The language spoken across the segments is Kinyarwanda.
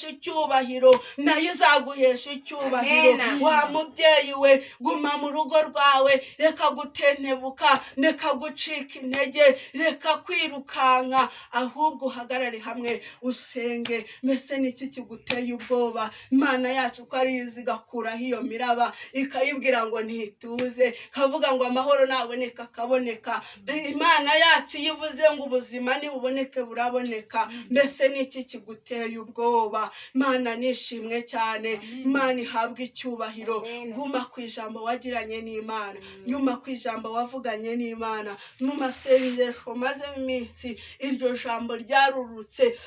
ihesha icyubahiro, nayo izaguhesha icyubahiro. Amen. Wa mubyeyi we, guma mu rugo rwawe, reka gutentebuka, reka gucika intege, reka kwirukanka, ahubwo uhagarare hamwe usenge. Mbese niki kiguteye ubwoba? Imana yacu ko ari izi, igakuraho iyo miraba, ikayibwira ngo ntituze, kavuga ngo amahoro naboneka akaboneka. Imana yacu iyo ivuze ngo ubuzima nibuboneke buraboneka. Mbese niki kiguteye ubwoba? Imana nishimwe cyane, Imana ihabwe icyubahiro. Amen. Guma ku ijambo wagiranye n'Imana, nyuma ku ijambo wavuganye n'Imana. Mu masengesho maze iminsi iryo jambo ryarurutse,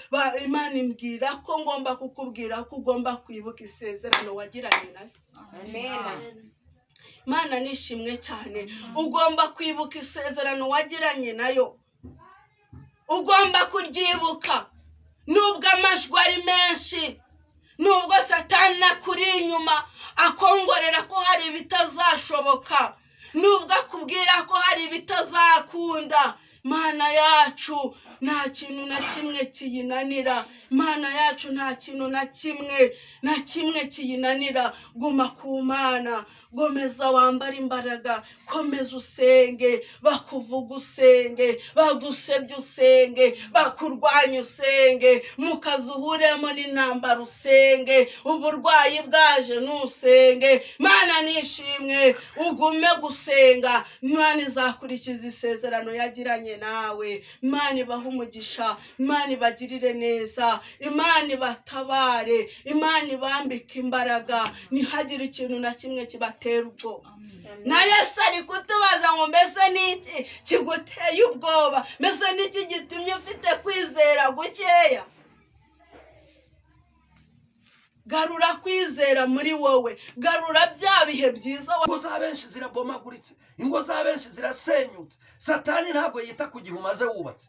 Imana imbwira ko ngomba kukubwira ko ugomba kwibuka isezerano wagiranye nayo. Amen. Imana nishimwe cyane. Ugomba kwibuka isezerano wagiranye nayo, ugomba kuryibuka nubwo amajwi ari menshi, nubwo Satani akuri inyuma akongorera ko hari ibitazashoboka, nubwo akubwira ko hari ibitazakunda. Imana yacu nta kintu na kimwe kiyinanira. Imana yacu nta kintu na kimwe na kimwe kiyinanira. Guma ku Mana, gomeza wambare imbaraga, komeza usenge, bakuvuga usenge, bagusebye usenge, bakurwanya usenge, mu kazi uhuremo n'intambara usenge, uburwayi bwaje nusenge. Mana nishimwe, ugume gusenga, Imana izakurikiza isezerano yagiranye nawe. Imana ibahe umugisha, Imana ibagirire neza, Imana ibatabare, Imana ibambike imbaraga, ntihagire ikintu na kimwe kibatera ubwoba. Na Yesu ari kutubaza ngo mbese niki kiguteye ubwoba? Mbese niki gitumye ufite kwizera gukeya? Garura kwizera muri wowe, garura bya bihe byiza. Ingo za benshi zirabomaguritse, ingo za benshi zirasenyutse. Satani ntabwo yita ku gihe umaze wubatse,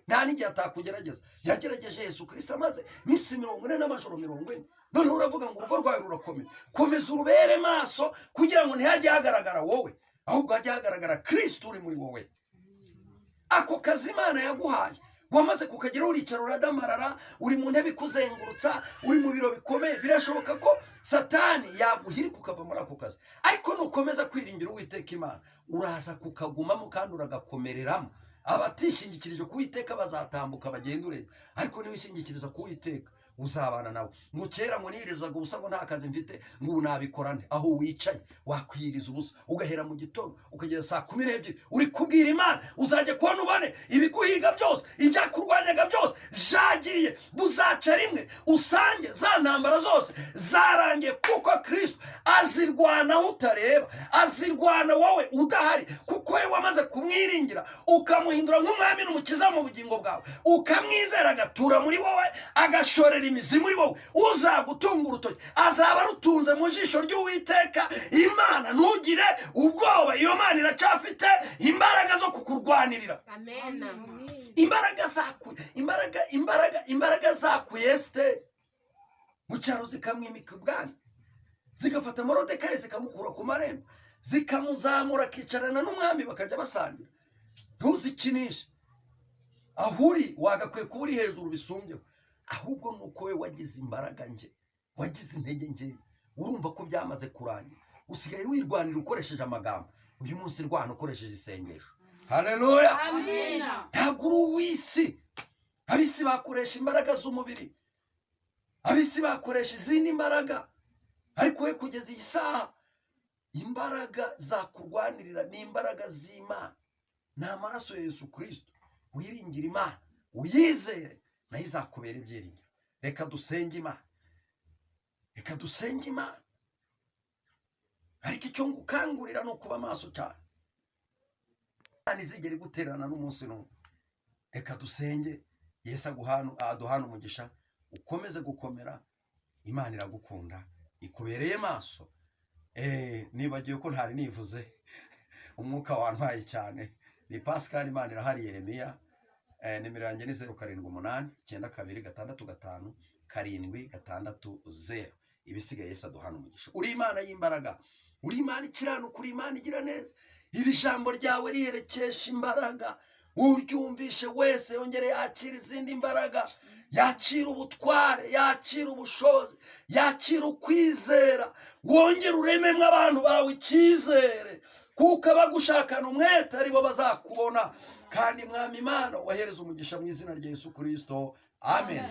nta n'igihe atakugerageza. Yagerageje Yesu Kirisito amaze iminsi 40 n'amajoro 40. Noneho uravuga ngo urugo rwawe rurakomeye. Komeza urubere maso kugira ngo ntihajye hagaragara wowe, ahubwo hajye hagaragara Kirisito uri muri wowe. Ako kazi Imana yaguhaye wamaze kukageraho, uricara uradamarara, uri mu ntebe ikuzengurutsa, uri mu biro bikomeye. Birashoboka ko Satani yaguhirika ukava muri ako kazi, ariko nukomeza kwiringira Uwiteka Imana uraza kukagumamo kandi uragakomereramo. Abatishingikirije ku Uwiteka bazatambuka bagenda ureba, ariko niwishingikiriza ku Uwiteka uzabana nawe. Ngo kera ngo niyirizaga ubusa, ngo nta kazi mfite, ngo ubu nabikora nte? Aho wicaye wakwiyiriza ubusa ugahera mu gitondo ukageza saa 12 uri kubwira Imana, uzajya kubona ubone ibiguhiga byose, ibyakurwanyaga byose byagiye. Buzaca rimwe usange za ntambara zose zarangiye, kuko Kirisito azirwanaho utareba, azirwana wowe udahari, kuko wowe wamaze kumwiringira ukamuhindura nk'umwami n'umukiza mu bugingo bwawe, ukamwizera agatura muri wowe, agashorera imizi muri wowe. Uzagutunga urutoki azaba arutunze mu jisho ry'Uwiteka Imana. Ntugire ubwoba, iyo Mana iracyafite imbaraga zo kukurwanirira. Amen. Imbaraga zakuye imbaraga imbaraga imbaraga zakuye Esiteri mu cyaro zikamwimika ubwami, zigafata Morodekayi zikamukura ku marembo, zikamuzamura akicarana n'umwami bakajya basangira. Ntuzikinishe. Aho uri wagakwiye kuba uri hejuru bisumbyeho, ahubwo ni uko we wagize imbaraga nke, wagize intege nke. Urumva ko byamaze kurangira, usigaye wirwanira ukoresheje amagambo. Uyu munsi rwana ukoresheje isengesho. Haleluya! Ntabwo uri uw'isi. Ab'isi bakoresha imbaraga z'umubiri, ab'isi bakoresha izindi mbaraga, ariko we kugeza iyi saha imbaraga zakurwanirira ni imbaraga z'Imana, ni amaraso ya Yesu Kirisito. Wiringire Imana, uyizere, nayo izakubera ibyiringiro. Reka dusenge Imana, reka dusenge Imana. Ariko icyo ngukangurira ni ukuba maso cyane, Imana izigera igutererana n'umunsi n'umwe. Reka dusenge. Yesu aduhana umugisha, ukomeze gukomera. Imana iragukunda, ikubereye maso. Nibagiwe ko ntari nivuze, umwuka wantwaye cyane. Ni Pascal Imana irahari Yeremiya. Nimero yanjye ni 0789265760. Ibisigaye Yesu aduhana umugisha. Uri Imana y'imbaraga, uri Imana ikiranuka, uri Imana igira neza. Iri jambo ryawe riherekesha imbaraga. Uryumvishe wese yongere yakira izindi mbaraga, yakira ubutware, yakira ubushobozi, yakira ukwizera. Wongere urememo abantu bawe icyizere, kuko abagushakana umwete aribo bazakubona. Kandi Mwami Imana wahereza umugisha mu izina rya Yesu Kristo, amen.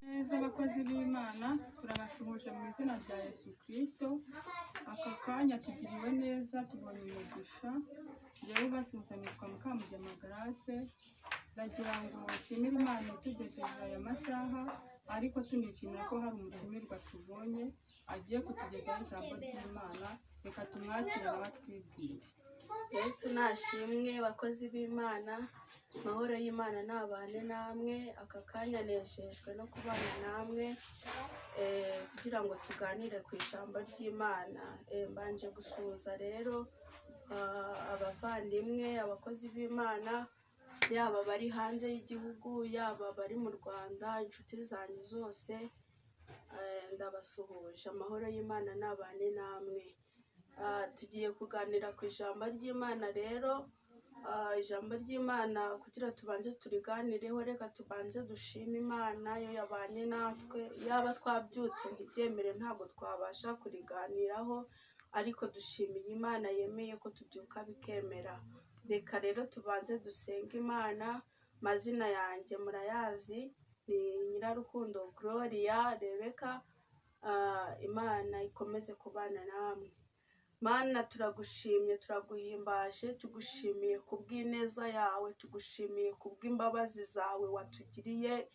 Neza abakozi b'Imana, turabashuhuje mu izina rya Yesu Kristo. Aka kanya tugiriwe neza, tubonye umugisha. Njyewe ubasuhuza nitwa Mukamugema Grace. Ndagira ngo nshimire Imana itugejeje aya masaha, ariko tunishimira ko hari umutumirwa tubonye agiye kutugezaho ijambo ry'Imana. Reka tumwakire nawe atwibwire. Yesu nashimwe, bakozi b'Imana, amahoro y'Imana nabane namwe. Aka kanya nejejwe no kubana namwe kugira ngo tuganire ku ijambo ry'Imana. Mbanje gusuhuza rero abavandimwe, abakozi b'Imana, yaba bari hanze y'igihugu, yaba bari mu Rwanda, inshuti zanjye zose, ndabasuhuje. Amahoro y'Imana nabane namwe. Tugiye kuganira ku ijambo ry'Imana rero. Ijambo ry'Imana kugira tubanze turiganireho, reka tubanze dushime Imana yo yabanye natwe. Yaba twabyutse ntibyemere ntabwo twabasha kuriganiraho, ariko dushimiye Imana yemeye ko tubyuka bikemera. Reka rero tubanze dusenge Imana. Amazina yanjye murayazi, ni Nyirarukundo Gloria Rebecca. Imana ikomeze kubana namwe. Mana turagushimye, turaguhimbaje, tugushimiye kubw'ineza yawe, tugushimiye kubw'imbabazi zawe watugiriye.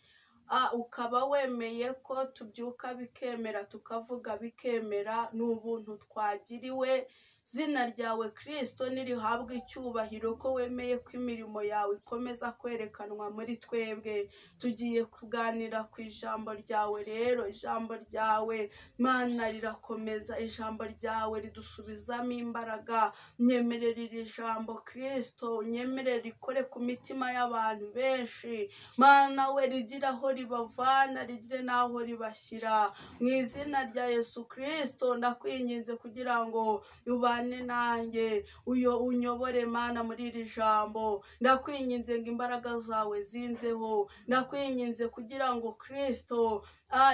Ukaba wemeye ko tubyuka bikemera, tukavuga bikemera, ni ubuntu twagiriwe. Zina ryawe Kristo nirihabwe icyubahiro, ko wemeye ko imirimo yawe ikomeza kwerekanwa muri twebwe. Tugiye kuganira ku ijambo ryawe rero. Ijambo ryawe Mana rirakomeza, ijambo ryawe ridusubizamo imbaraga. Nyemerera iri jambo Kristo, nyemerera rikore ku mitima y'abantu benshi. Mana we, rigire aho ribavana, rigire n'aho ribashyira. Mu izina rya Yesu Kristo ndakwinginze kugira ngo ubane nanjye, uyo unyobore Mana muri iri jambo. Ndakwinginze ngo imbaraga zawe zinzeho, ndakwinginze kugira ngo Kristo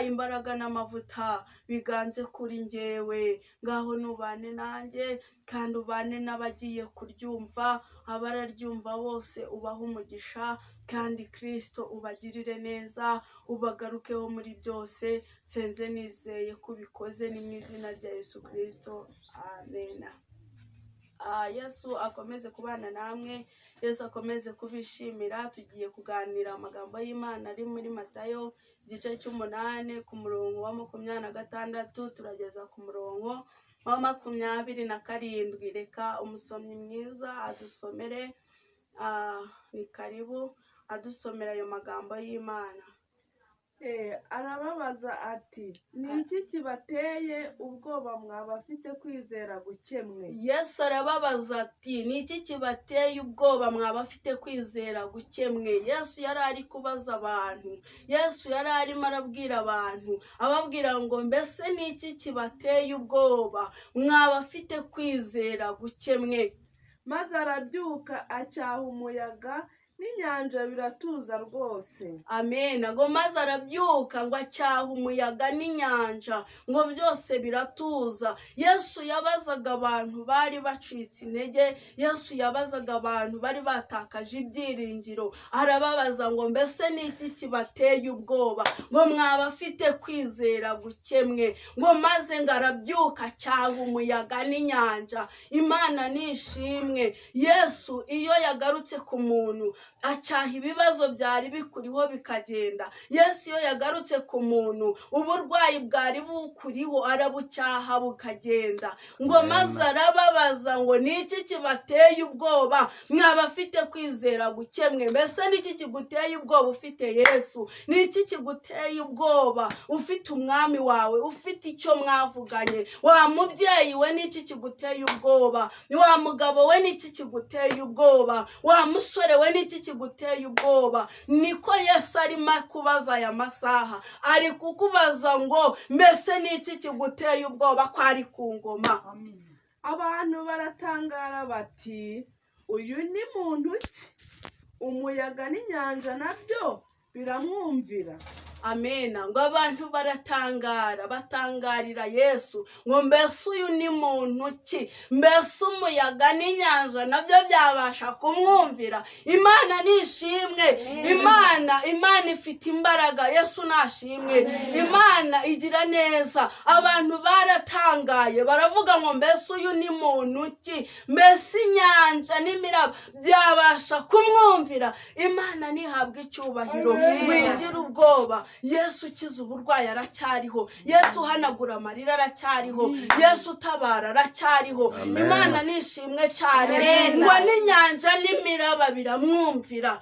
imbaraga n'amavuta biganze kuri njyewe. Ngaho nubane nanjye, kandi ubane n'abagiye kuryumva, abararyumva bose ubahe umugisha, kandi Kristo ubagirire neza, ubagarukeho muri byose. Nsenze nizeye ko ubikoze, ni mu izina rya Yesu Kristo, amen. Yesu akomeze kubana namwe, Yesu akomeze kubishimira. Tugiye kuganira amagambo y'Imana ari muri Matayo igice cy'umunani ku murongo wa 26 turageza ku murongo wa 27. Reka umusomyi mwiza adusomere, ni karibu adusomera ayo magambo y'Imana. Arababaza ati: ni iki kibateye ubwoba mwaba afite kwizera guke mwe? Yesu arababaza ati: ni iki kibateye ubwoba mwaba afite kwizera guke mwe? Yesu yari ari kubaza abantu, Yesu yari arimo arabwira abantu, ababwira ngo mbese ni iki kibateye ubwoba mwaba afite kwizera guke mwe? Maze arabyuka acyaha umuyaga n'inyanja, biratuza rwose. Amen. Ngo maze arabyuka ngo acyaha umuyaga n'inyanja, ngo byose biratuza. Yesu yabazaga abantu bari bacitse intege, Yesu yabazaga abantu bari batakaje ibyiringiro, arababaza ngo mbese ni iki kibateye ubwoba ngo mwaba afite kwizera guke mwe? Ngo maze ngo arabyuka acyaha umuyaga n'inyanja. Imana nishimwe. Yesu iyo yagarutse ku muntu acyaha ibibazo byari bikuriho bikagenda. Yesu iyo yagarutse ku muntu, uburwayi bwari bukuriho arabucyaha bukagenda. Ngo maze arababaza ngo ni iki kibateye ubwoba mwaba afite kwizera guke mwe? Mbese ni iki kiguteye ubwoba ufite Yesu? Ni iki kiguteye ubwoba ufite umwami wawe, ufite icyo mwavuganye? Wa mubyeyi we, ni iki kiguteye ubwoba? Wa mugabo we, ni iki kiguteye ubwoba? Wa musore we, ni iki kiguteye ubwoba? Niko Yesu arimo kubaza aya masaha, ari kukubaza ngo mbese ni iki kiguteye ubwoba ko ari ku ngoma? Abantu baratangara bati: uyu ni muntu ki? Umuyaga n'inyanja nabyo biramwumvira. Amena. Ngo abantu baratangara, batangarira Yesu ngo mbese uyu ni muntu ki? Mbese umuyaga n'inyanja nabyo byabasha kumwumvira? Imana nishimwe. Imana ifite imbaraga. Yesu nashimwe. Imana igira neza. Abantu baratangaye baravuga ngo mbese uyu ni muntu ki? Mbese inyanja n'imiraba byabasha kumwumvira? Imana nihabwe icyubahiro. Wigira ubwoba. Yesu ukiza uburwayi aracyariho, Yesu uhanagura amarira aracyariho, Yesu utabara aracyariho. Imana nishimwe cyane. Ngo n'inyanja n'imiraba biramwumvira.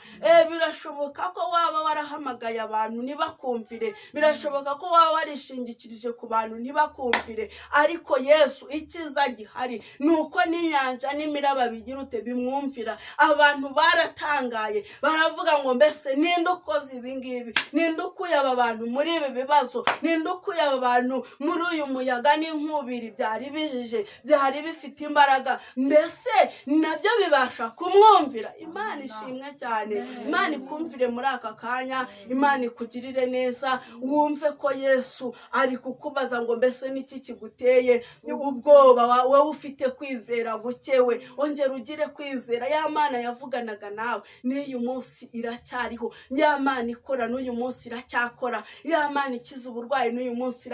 Birashoboka ko waba warahamagaye abantu ntibakumvire, birashoboka ko waba warishingikirije ku bantu ntibakumvire, ariko Yesu icyiza gihari ni uko n'inyanja n'imiraba bigira ute? Bimwumvira. Abantu baratangaye baravuga ngo mbese ninde ukoze ibi ngibi? Ninde ukuye aba bantu muri ibi bibazo? Ninde ukuye aba bantu muri uyu muyaga n'inkubiri byari bijije, byari bifite imbaraga? Mbese nabyo bibasha kumwumvira? Imana ishimwe cyane. Imana ikumvire muri aka kanya, Imana ikugirire neza, wumve ko Yesu ari kukubaza ngo mbese niki kiguteye ubwoba wowe ufite kwizera gukewe? Ongera ugire kwizera. Ya Mana yavuganaga nawe n'uyu munsi iracyariho, ya Mana ikora n'uyu munsi iracyakora, ya Mana ikiza uburwayi n'uyu munsi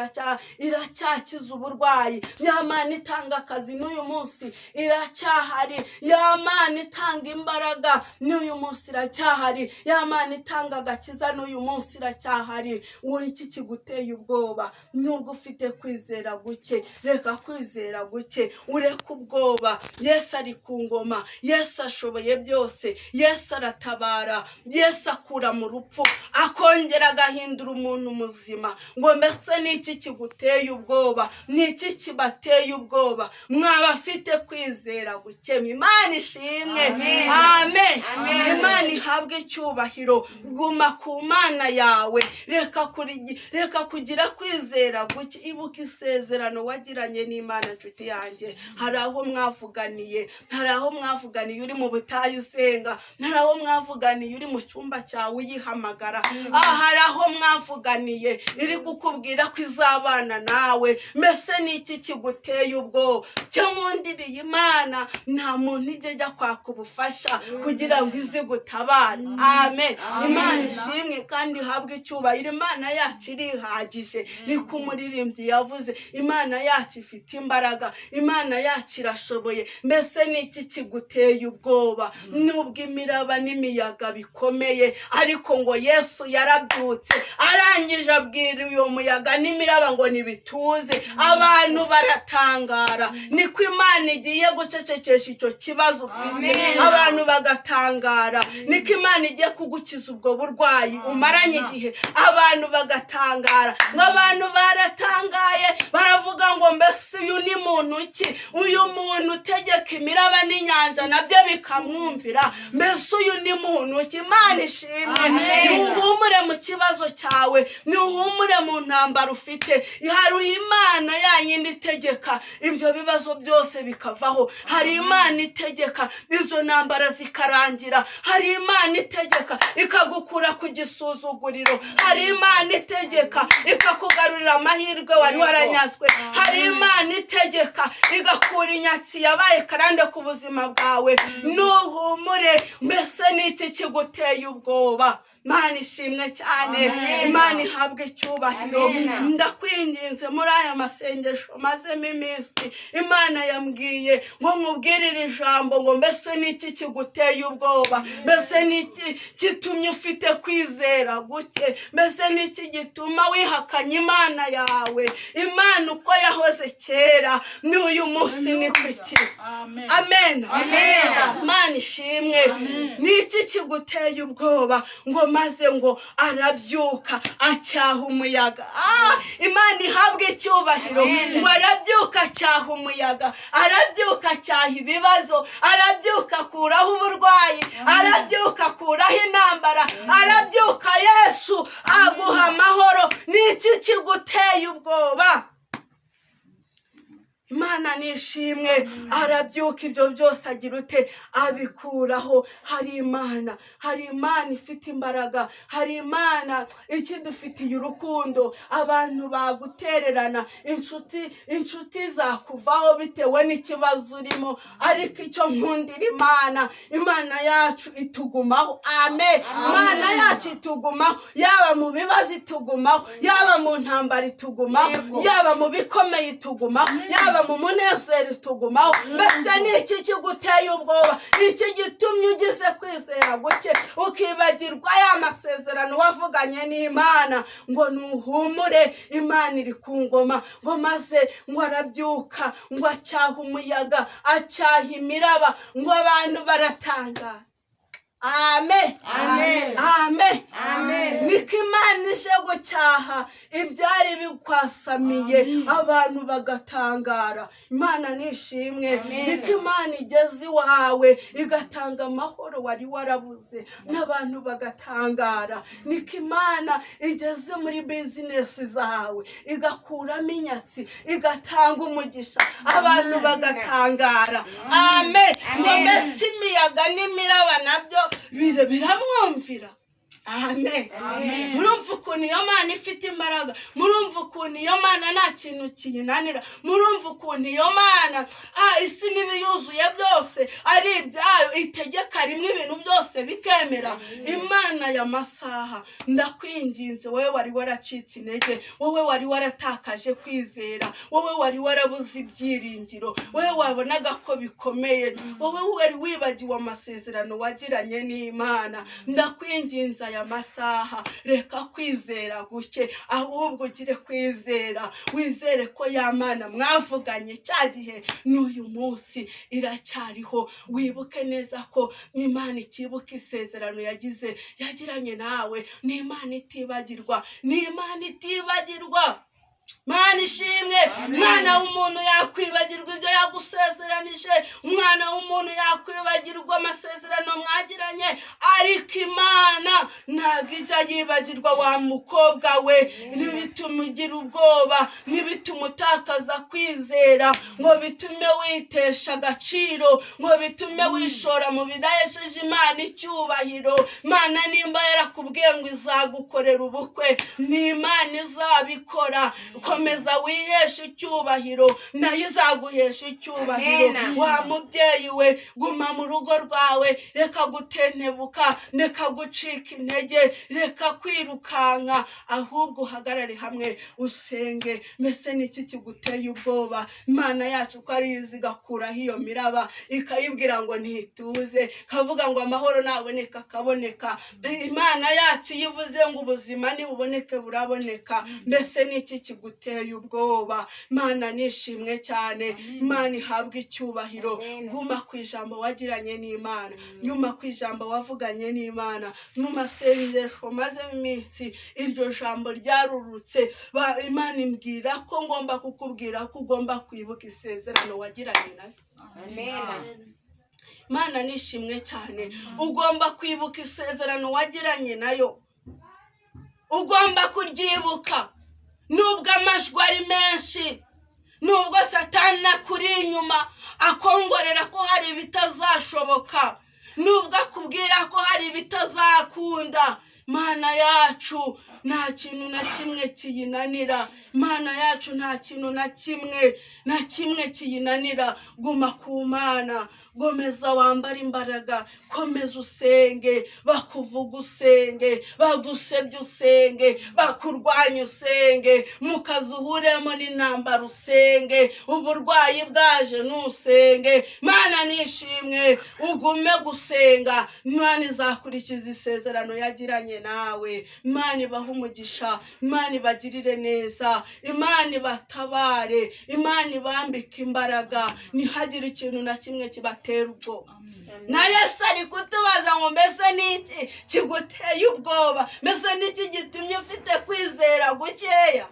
iracyakiza uburwayi, ya Mana itanga akazi n'uyu munsi iracyahari, ya Mana itanga imbaraga n'uyu munsi iracyahari, ya Mana itanga agakiza n'uyu munsi iracyahari. Wowe iki kiguteye ubwoba? Nubwo ufite kwizera guke, reka kwizera guke, ureke ubwoba. Yesu ari ku ngoma, Yesu ashoboye byose, Yesu aratabara, Yesu akura mu rupfu akongera agahindura umuntu muzima. Ngo mbese ni iki kiguteye ubwoba? Ni iki kibateye ubwoba mwaba afite kwizera guke? Imana ishimwe. Amen. Imana ihabwe icyubahiro. Guma ku Mana yawe, reka kugira kwizera guke. Ibuka isezerano wagiranye n'Imana nshuti yanjye. Hari aho mwavuganiye, hari aho mwavuganiye uri mu butayu usenga, hari aho mwavuganiye uri mu cyumba cyawe uyihamagara, hari aho mwavuganiye iri kukubwira ko izabana nawe. Mbese ni iki kiguteye ubwoba? Cyo nkundiriye Imana, nta muntu ijya ijya kwaka ubufasha kugira ngo ize gutabara. Amen. Imana ishimwe kandi ihabwe icyubahiro. Imana yacu irihagije, niko umuririmbyi yavuze. Imana yacu ifite imbaraga, Imana yacu irashoboye. Mbese ni iki kiguteye ubwoba? Nubwo imiraba n'imiyaga bikomeye, ariko ngo Yesu yarabyutse, arangije abwira uyu muyaga n'imiraba ngo nibituze. Abantu baratangara. Niko Imana igiye gucecekesha icyo kibazo ufite, abantu bagatangara. Niko Imana igiye kugukiza ubwo burwayi umaranye igihe, abantu bagatangara. Ngo abantu baratangaye, baravuga ngo mbese uyu ni muntu ki? Uyu muntu utegeka imiraba n'inyanja nabyo bikamwumvira, mbese uyu ni muntu ki? Imana ishimwe. Nuhumure mu kibazo cyawe, nuhumure mu ntambara ufite. Hari Imana yayindi itegeka ibyo bibazo byose bikavaho. Hari Imana itegeka izo ntambara zikarangira. Hari Imana itegeka ikagukura ku gisuzuguriro. Hari Imana itegeka ikakugarurira amahirwe wari waranyazwe. Hari Imana itegeka igakura inyatsi yabaye karande ku buzima bwawe. Nuhumure. Mbese ni iki kiguteye ubwoba? Imana ishimwe cyane, Imana ihabwe icyubahiro. Ndakwinginze muri aya masengesho mazemo iminsi, Imana yambwiye ngo nkubwirire ijambo ngo mbese ni iki kiguteye ubwoba? Mbese ni iki gitumye ufite kwizera guke? Mbese ni iki gituma wihakanye Imana yawe? Imana uko yahoze kera n'uyu munsi ni kuki? Amen. Imana ishimwe. Ni iki kiguteye ubwoba? Ngo maze ngo arabyuka acyaha umuyaga. Imana ihabwe icyubahiro. Ngo arabyuka acyaha umuyaga, arabyuka acyaha ibibazo, arabyuka akuraho uburwayi, arabyuka akuraho intambara, arabyuka Yesu aguha amahoro. Ni iki kiguteye ubwoba? Imana nishimwe. Arabyuka ibyo byose agira ute? Abikuraho. Hari Imana, hari Imana ifite imbaraga, hari Imana ikidufitiye urukundo. Abantu bagutererana, inshuti zakuvaho bitewe n'ikibazo urimo, ariko icyo nkundira Imana, Imana yacu itugumaho. Amen. Imana yacu itugumaho, yaba mu bibazo itugumaho, yaba mu ntambara itugumaho, yaba mu bikomeye itugumaho, yaba mu munezero itugumaho. Mbese ni iki kiguteye ubwoba? Ni iki gitumye ugize kwizera guke, ukibagirwa ya masezerano wavuganye n'Imana? Ngo nuhumure, Imana iri ku ngoma. Ngo maze ngo arabyuka, ngo acyaha umuyaga, acyaha imiraba, ngo abantu baratangara. Amen. Amen. Amen. Amen. Niko Imana ije gucyaha ibyari bikwasamiye, abantu bagatangara. Imana nishimwe. Niko Imana igeze iwawe igatanga amahoro wari warabuze, n'abantu bagatangara. Niko Imana igeze muri bizinesi zawe igakuramo inyatsi, igatanga umugisha, abantu bagatangara. Amen. Ngo mbese imiyaga n'imiraba nabyo biramwumvira. Amen. Murumva ukuntu iyo Mana ifite imbaraga, murumva ukuntu iyo Mana nta kintu kiyinanira, murumva ukuntu iyo Mana isi n'ibiyuzuye byose ari ibyayo, itegeka rimwe ibintu byose bikemera. Imana ya masaha, ndakwinginze wowe wari waracitse intege, wowe wari waratakaje kwizera, wowe wari warabuze ibyiringiro, wowe wabonaga ko bikomeye, wowe wari wibagiwe amasezerano wagiranye n'Imana, ndakwinginze aya masaha, reka kwizera guke, ahubwo ugire kwizera, wizere ko ya Mana mwavuganye cya gihe n'uyu munsi iracyariho. Wibuke neza ko Imana ikibuka isezerano yagize yagiranye nawe. Ni Imana itibagirwa, ni Imana itibagirwa. Mana ishimwe. Mwana w'umuntu yakwibagirwa ibyo yagusezeranije, umwana w'umuntu yakwibagirwa amasezerano mwagiranye, ariko Imana ntabwo Ntabwo ijya yibagirwa wa mukobwa we. Ntibitume ugira ubwoba, ntibitume utakaza kwizera, ngo bitume witesha agaciro, ngo bitume wishora mu bidahesheje Imana icyubahiro. Imana nimba yarakubwiye ngo izagukorera ubukwe, ni Imana izabikora. Komeza wiheshe icyubahiro, nayo izaguhesha icyubahiro. Wa mubyeyi we, guma mu rugo rwawe, reka gutentebuka, reka gucika intege, reka kwirukanka, ahubwo uhagarare hamwe usenge. Mbese niki kiguteye ubwoba? Imana yacu ko ari izi igakuraho iyo miraba, ikayibwira ngo ntituze, kavuga ngo amahoro naboneka akaboneka. Imana yacu iyo ivuze ngo ubuzima nibuboneke buraboneka. Mbese niki kiguteye ubwoba? Imana nishimwe cyane, Imana ihabwe icyubahiro. Guma ku ijambo wagiranye n'Imana, nyuma ku ijambo wavuganye n'Imana. Mu masengesho maze iminsi iryo jambo ryarurutse, Imana imbwira ko ngomba kukubwira ko ugomba kwibuka isezerano wagiranye nayo. Imana nishimwe cyane. Ugomba kwibuka isezerano wagiranye nayo, ugomba kuryibuka nubwo amajwi ari menshi, nubwo Satani akuri inyuma akongorera ko hari ibitazashoboka, nubwo akubwira ko hari ibitazakunda. Imana yacu nta kintu na kimwe kiyinanira. Imana yacu nta kintu na kimwe kiyinanira. Guma ku Mana, gomeza wambare imbaraga, komeza usenge, bakuvuga usenge, bagusebye usenge, bakurwanya usenge, mu kazi uhuremo n'intambara usenge, uburwayi bwaje nusenge. Imana nishimwe, ugume gusenga. Imana izakurikiza isezerano yagiranye nawe. Imana ibahe umugisha, Imana ibagirire neza, Imana ibatabare, Imana ibambike imbaraga, ntihagire ikintu na kimwe kibatera ubwoba. Na Yesu ari kutubaza ngo mbese niki kiguteye ubwoba? Mbese niki gitumye ufite kwizera gukeya?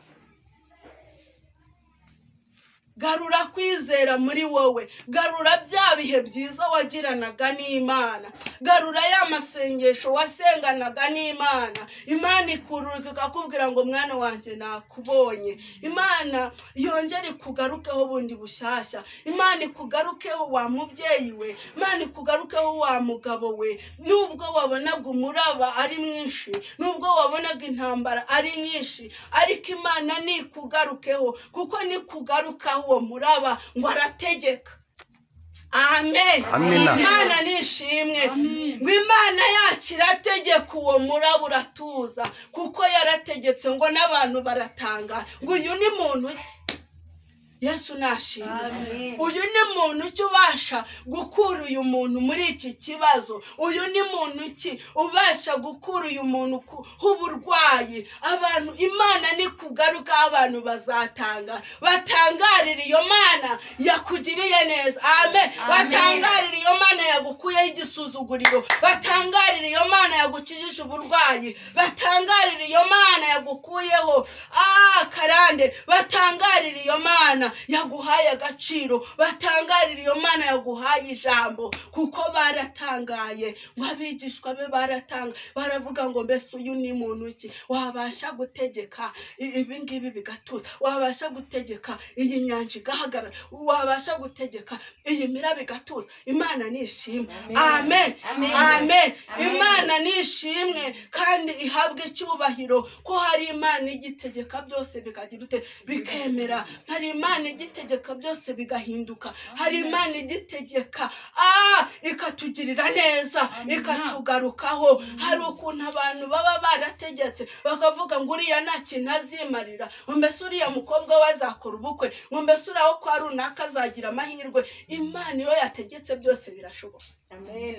Garura kwizera muri wowe, garura bya bihe byiza wagiranaga n'Imana, garura ya masengesho wasenganaga n'Imana. Imana ikururuka ikakubwira ngo mwana wanjye nakubonye. Imana yongere ikugarukeho bundi bushyashya. Imana ikugarukeho wa mubyeyi we, Imana ikugarukeho wa mugabo we. Nubwo wabonaga umuraba ari mwinshi, nubwo wabonaga intambara ari nyinshi, ariko Imana nikugarukeho, kuko nikugarukaho uwo muraba ngo arategeka. Amen. Imana nishimwe. Ngo Imana yacu irategeka, uwo muraba uratuza, kuko yarategetse ngo n'abantu baratanga ngo uyu ni muntu ki? Yesu nashimwe. Uyu ni muntu ki ubasha gukura uyu muntu muri iki kibazo? Uyu ni muntu ki ubasha gukura uyu muntu uburwayi? Abantu Imana nikugaruka, abantu bazatanga, batangarira iyo Mana yakugiriye neza. Amen. Batangarira iyo Mana yagukuyeho igisuzuguriro, batangarira iyo Mana yagukijije uburwayi, batangarira iyo Mana yagukuyeho karande, batangarira iyo Mana yaguhaye agaciro, batangarira iyo Mana yaguhaye ijambo. Kuko baratangaye, ngo abigishwa be baratanga, baravuga ngo mbese uyu ni muntu ki wabasha gutegeka ibi ngibi bigatuza, wabasha gutegeka iyi nyanja igahagarara, wabasha gutegeka iyi miraba igatuza. Imana nishimwe. Amen. Amen. Imana nishimwe kandi ihabwe icyubahiro, ko hari Imana igitegeka byose bikagira ute, bikemera. Hari Imana igitegeka byose bigahinduka. Hari Imana igitegeka ikatugirira neza, ikatugarukaho. Hari ukuntu abantu baba barategetse bakavuga ngo uriya nta kintu azimarira, ngo mbese uriya mukobwa we azakora ubukwe, ngo mbese uriya wo kwa runaka azagira amahirwe. Imana iyo yategetse byose birashoboka. Amen.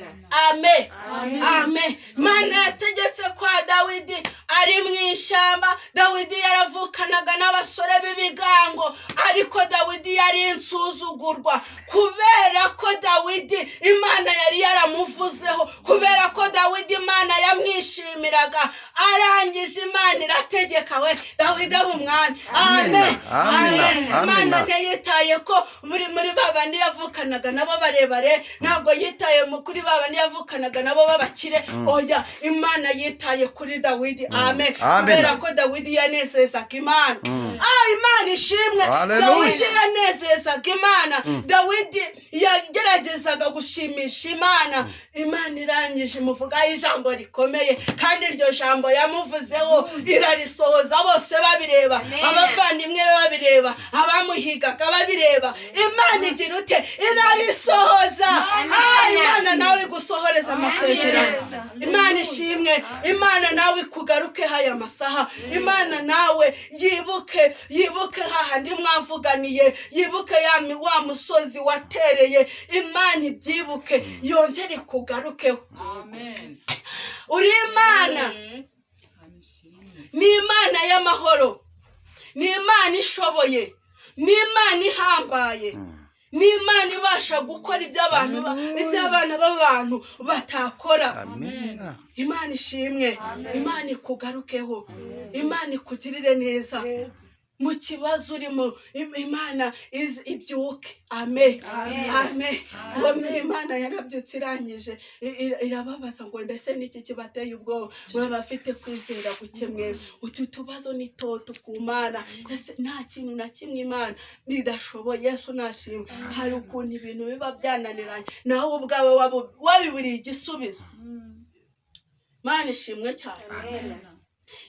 Amen. Imana yategetse kwa Dawidi ari mu ishyamba. Dawidi yaravukanaga n'abasore b'ibigango, ariko Dawidi yari insuzugurwa, kubera ko Dawidi Imana yari yaramuvuzeho, kubera ko Dawidi Imana yamwishe yaramwishimiraga. Arangije Imana irategeka we Dawidi aba umwami. Amen. Amen. Imana Amina. ntiyitaye ko muri ba bandi yavukanaga nabo barebare, ntabwo yitaye kuri ba bandi yavukanaga nabo b'abakire. Oya, Imana yitaye kuri Dawidi. Amen. Amen. Kubera ko Dawidi yanezezaga Imana. Imana ishimwe. Hallelujah. Dawidi yanezezaga Imana. Dawidi yageragezaga gushimisha Imana. Imana irangije imuvugaho ijambo rikomeye, kandi iryo jambo yamuvuzeho irarisohoza, bose babireba, abavandimwe be babireba, abamuhigaga babireba. Imana igira ute? Irarisohoza. Imana nawe igusohoreza amasezerano. Imana ishimwe. Imana nawe ikugaruke haya masaha. Imana nawe yibuke, yibuke hahandi mwavuganiye, yibuke wa musozi watereye. Imana ibyibuke, yongere ikugarukeho. Amen. Uri Imana, ni Imana y'amahoro, ni Imana ishoboye, ni Imana ihambaye, ni Imana ibasha gukora iby'abana b'abantu batakora. Amina. Imana ishimwe. Imana ikugarukeho, Imana ikugirire neza mu kibazo urimo. Imana ibyuke. Amen. Amen. Ngo mbere Imana yarabyutse irangije irababaza ngo mbese niki kibateye ubwoba, mwe bafite kwizera guke mwe? Utu tubazo ni toto ku Mana. Ese nta kintu na kimwe Imana idashoboye? Yesu nashimwe. Hari ukuntu ibintu biba byananiranye, nawe ubwawe wabiburiye igisubizo. Imana ishimwe cyane.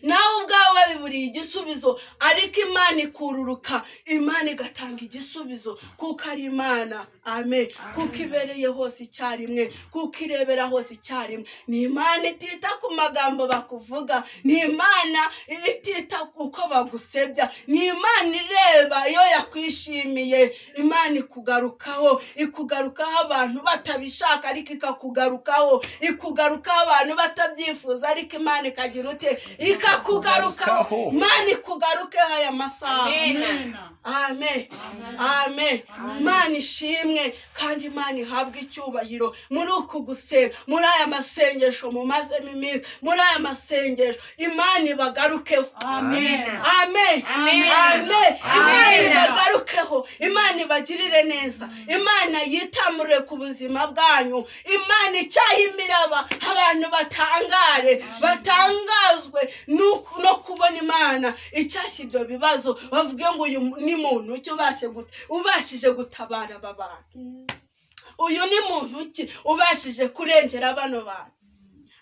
Nawe ubwawe wabiburiye igisubizo, ariko Imana ikururuka, Imana igatanga igisubizo, kuko ari Imana. Amen. Kuko ibereye hose icyarimwe, kuko irebera hose icyarimwe. Ni Imana itita ku magambo bakuvuga, ni Imana itita uko bagusebya, ni Imana ireba iyo yakwishimiye. Imana ikugarukaho, ikugarukaho abantu batabishaka, ariko ikakugarukaho, ikugarukaho abantu batabyifuza, ariko Imana ikagira ute? Ikakugarukaho. Imana ikugarukeho aya masaha. Amen. Amen. Amen. Imana ishimwe kandi Imana ihabwe icyubahiro muri uku gusenga, muri aya masengesho mumazemo iminsi, muri aya masengesho Imana ibagarukeho. Amen. Amen. Amen. Imana ibagarukeho, Imana ibagirire neza, Imana yitamure ku buzima bwanyu, Imana icyaha imiraba, abantu batangare, batangazwe no kubona Imana icyashya ibyo bibazo, bavuge ngo uyu ni muntu ki ubashije gutabara aba bantu, uyu ni muntu ki ubashije kurengera bano bantu.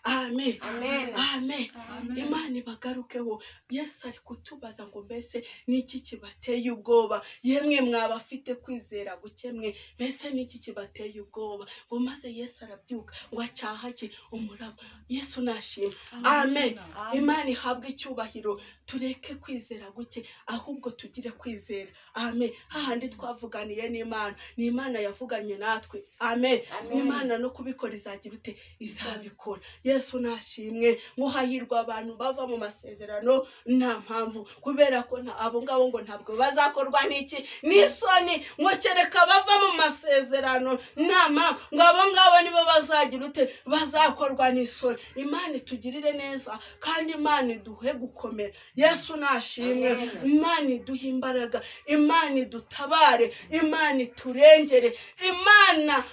Amen. Amen. Imana ibagarukeho. Yesu ari kutubaza ngo mbese niki kibateye ubwoba, yemwe mwabafite kwizera guke mwe, mbese niki kibateye ubwoba? Ngo maze Yesu arabyuka ngo acyahake umuraba. Yesu nashima. Amen. Imana ihabwe icyubahiro. Tureke kwizera guke, ahubwo tugire kwizera. Amen. Hahandi twavuganiye n'Imana, ni Imana yavuganye natwe. Amen. Imana no kubikora izagira ute? Izabikora. Yesu nashimwe. Ngo hahirwa abantu bava mu masezerano nta mpamvu, kubera ko abo ngabo ngo ntabwo bazakorwa n'iki? N'isoni. Ngo kereka bava mu masezerano nta mpamvu, ngo abo ngabo nibo bazagira ute? Bazakorwa n'isoni. Imana itugirire neza kandi Imana iduhe gukomera. Yesu nashimwe. Imana iduhe imbaraga, Imana idutabare, Imana iturengere, Imana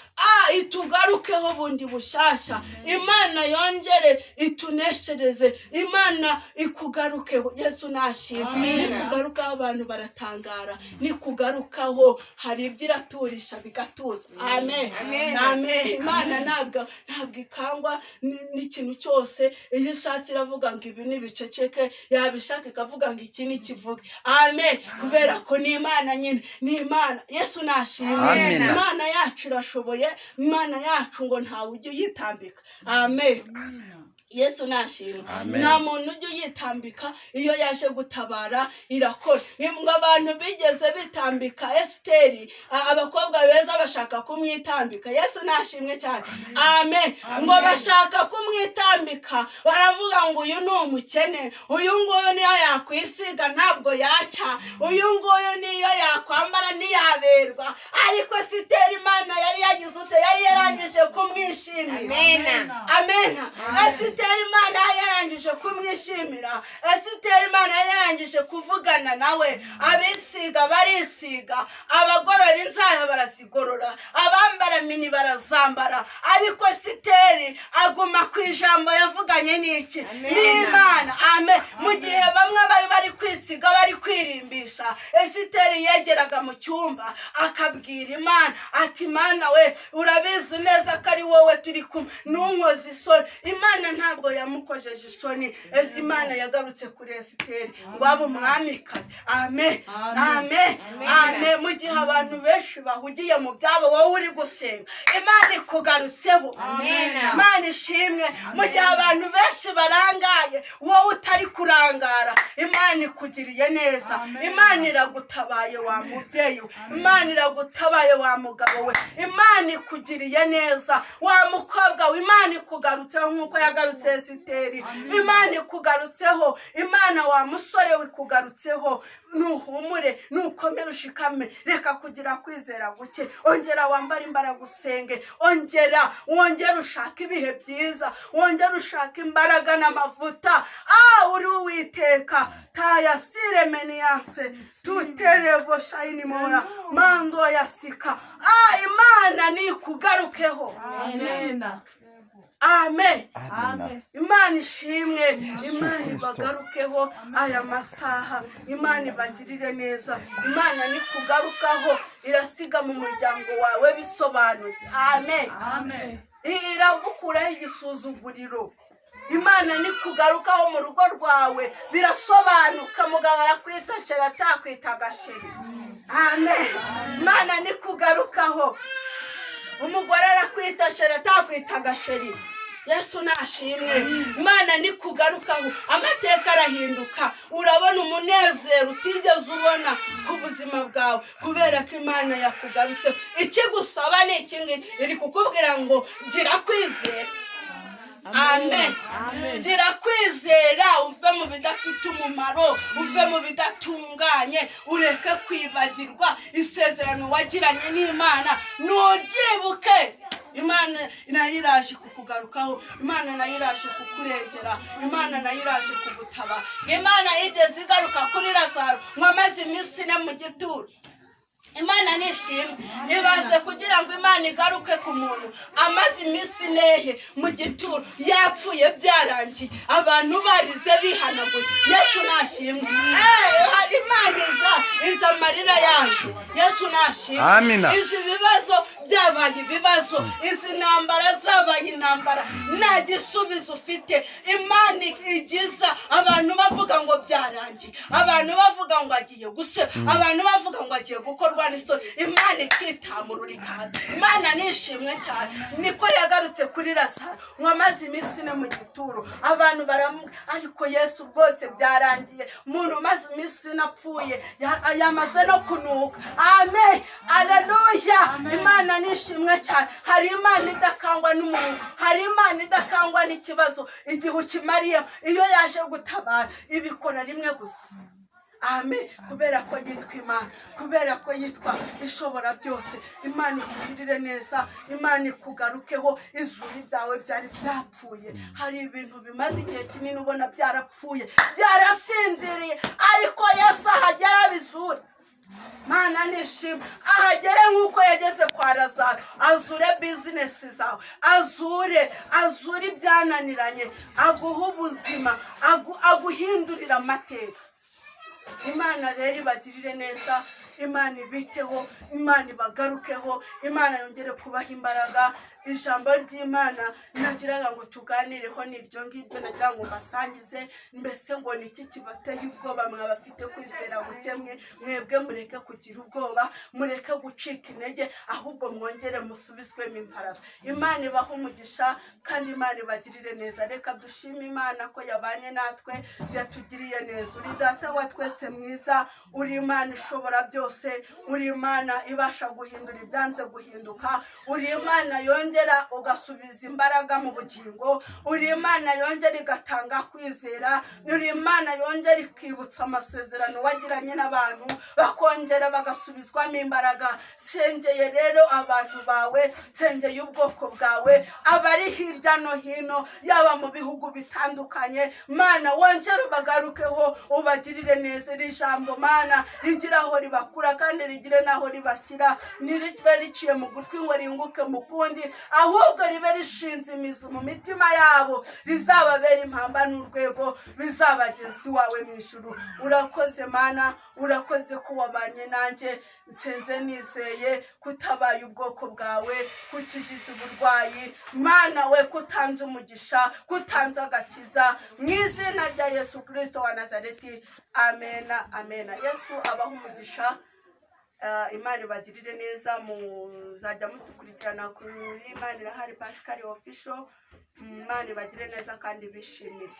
itugarukeho bundi bushyashya, Imana yongere ituneshereze, Imana ikugarukeho. Yesu nashimwe. Nikugarukaho abantu baratangara, nikugarukaho hari ibyo iraturisha bigatuza. Amen. Amen. Imana ntabwo ikangwa n'ikintu cyose. Iyo ishatse iravuga ngo ibi nibiceceke, yabishaka ikavuga ngo iki nikivuge. Amen. Kubera ko ni Imana nyine, ni Imana. Yesu nashimwe. Imana yacu irashoboye, Imana yacu ngo ntawe ujya uyitambika. Amen. Yesu nashimwe. Nta muntu ujya uyitambika, iyo yaje gutabara irakora. Ngo abantu bigeze bitambika Esiteri, abakobwa beza bashaka kumwitambika. Yesu nashimwe cyane. Amen. Ngo bashaka kumwitambika, baravuga ngo uyu ni umukene, uyu nguyu niyo yakwisiga ntabwo yaca, uyu nguyu niyo yakwambara ntiyaberwa. Ariko Esiteri Imana yari yagize ute? Yari yarangije kumwishimira. Amen. Amen. Esiteri Imana yarangije kumwishimira, Esiteri Imana yarangije kuvugana nawe. Abisiga barisiga, abagorora inzara barazigorora, abambara mini barazambara, ariko Esiteri aguma ku ijambo yavuganye n'iki? N'Imana. Amen. Mu gihe bamwe bari bari kwisiga bari kwirimbisha, Esiteri yegeraga mu cyumba akabwira Imana ati Imana we, urabizi neza ko ari wowe turi kumwe, ntunkoze isoni. Imana ntabwo yamukojeje isoni. Imana yagarutse kuri Esiteri ngo abe umwamikazi. Amen, amen, amen. Mu gihe abantu benshi bahugiye mu byabo, wowe uri gusenga, Imana ikugarutseho. Imana ishimwe. Mu gihe abantu benshi barangaye, wowe utari kurangara, Imana ikugiriye neza. Imana iragutabaye wa mubyeyi we, Imana iragutabaye wa mugabo we, Imana ikugiriye neza wa mukobwa we, Imana ikugarutseho nk'uko yagarutse Esiteri. Imana ikugarutseho. Imana wa musore we ikugarutseho. Nuhumure, nukomere, ushikame, reka kugira kwizera guke, ongera wambare imbaraga usenge, ongera wongere ushake ibihe byiza, wongere ushake imbaraga n'amavuta. Uri Uwiteka tayasire meniyanse tuterevo shayini mora mando yasika. Imana nikugarukeho. Amen. Amen. Amen. Imana ishimwe. Imana ibagarukeho aya masaha, Imana ibagirire neza. Imana nikugarukaho irasiga mu muryango wawe bisobanutse. Amen. Amen. Iragukuraho igisuzuguriro. Imana nikugarukaho mu rugo rwawe birasobanuka. Mugabo arakwita sheri, atakwita gasheri. Amen. Imana nikugarukaho, umugore arakwita sheri, atakwita gasheri. Yesu nashimwe. Imana nikugarukaho amateka arahinduka, urabona umunezero utigeze ubona ku buzima bwawe kubera ko Imana yakugarutse. Ikigusaba ni iki ngiki, iri kukubwira ngo gira kwizera. Amen. Gira kwizera, uve mu bidafite umumaro, uve mu bidatunganye, ureke kwibagirwa isezerano wagiranye n'Imana. Nuryibuke. Imana nayo iraje kukugarukaho, Imana nayo iraje kukurengera, Imana nayo iraje kugutaba. Imana yigeze igaruka kuri Lazaro ngo amaze iminsi ine mu gituro. Imana nishimwe. Ibaze kugira ngo Imana igaruke ku muntu amaze iminsi nehe mu gituro, yapfuye byarangiye, abantu barize bihanaguye. Yesu nashimwe. Imana iza amarira yaje. Yesu nashimwe. Izi bibazo byabaye ibibazo, izi ntambara zabaye intambara, nta gisubizo ufite. Imana igiza abantu bavuga ngo byarangiye, abantu bavuga ngo agiye guseba, abantu bavuga ngo agiye gukorwa n'isoni, Imana ikitamurura ikaza. Imana nishimwe cyane. Niko yagarutse kuri Lazaro ngo amaze iminsi ine mu gituro, abantu baramu, ariko Yesu rwose byarangiye, umuntu umaze iminsi ine apfuye yamaze no kunuka. Amen, aleluya. Imana nishimwe cyane. Hari Imana idakangwa n'umuntu, hari Imana idakangwa n'ikibazo igihe ukimariye. Iyo yaje gutabara ibikora rimwe gusa. Amen. Kubera ko yitwa Imana, kubera ko yitwa ishobora byose. Imana ikugirire neza, Imana ikugarukeho. Izuri byawe byari byapfuye, hari ibintu bimaze igihe kinini ubona byarapfuye, byarasinziriye, ariko Yesu ahagera abizure. Mana nishimwe. Ahagere nk'uko yageze kwa Lazaro, azure bizinesi zawe, azure ibyananiranye, aguhe ubuzima, aguhindurira amateka. Imana rero ibagirire neza, Imana ibiteho, Imana ibagarukeho, Imana yongere kubaha imbaraga. Ijambo ry'Imana nagiraga ngo tuganireho niryo ngiryo, nagira ngo mbasangize. Mbese ngo niki kibateye ubwoba mwabafite kwizera gukemwe? Mwebwe mureke kugira ubwoba, mureke gucika intege, ahubwo mwongere musubizwemo imbaraga. Imana ibahe umugisha kandi Imana ibagirire neza. Reka dushime Imana ko yabanye natwe, yatugiriye neza. Uri Data wa twese mwiza, uri Imana ishobora byose, uri Imana ibasha guhindura ibyanze guhinduka, uri Imana yongera Yongera ugasubiza imbaraga mu bugingo, uri Imana yongera igatanga kwizera, uri Imana yongera ikibutsa amasezerano wagiranye n'abantu, bakongera bagasubizwamo imbaraga. Nsengeye rero abantu bawe, nsengeye ubwoko bwawe, abari hirya no hino, yaba mu bihugu bitandukanye. Mana, wongere ubagarukeho, ubagirire neza. Iri jambo, Mana, rigire aho ribakura kandi rigire n'aho ribashyira. Ntiribe riciye mu gutwi ngo ringuke mu kundi, ahubwo ribe rishinze imizi mu mitima yabo, rizababera impamba n'urwego bizabageza iwawe mu ijuru. Urakoze Mana, urakoze ko wabanye nanjye. Nsenze nizeye kutabaye ubwoko bwawe, kukijije uburwayi, Mana we, kutanze umugisha, kutanze agakiza, mu izina rya Yesu Kirisito wa Nazareti, amena, amena. Yesu abaha umugisha. Imana ibagirire neza. Muzajya mudukurikirana kuri Imana Irahari Pascal Official. Imana ibagire neza kandi bishimire.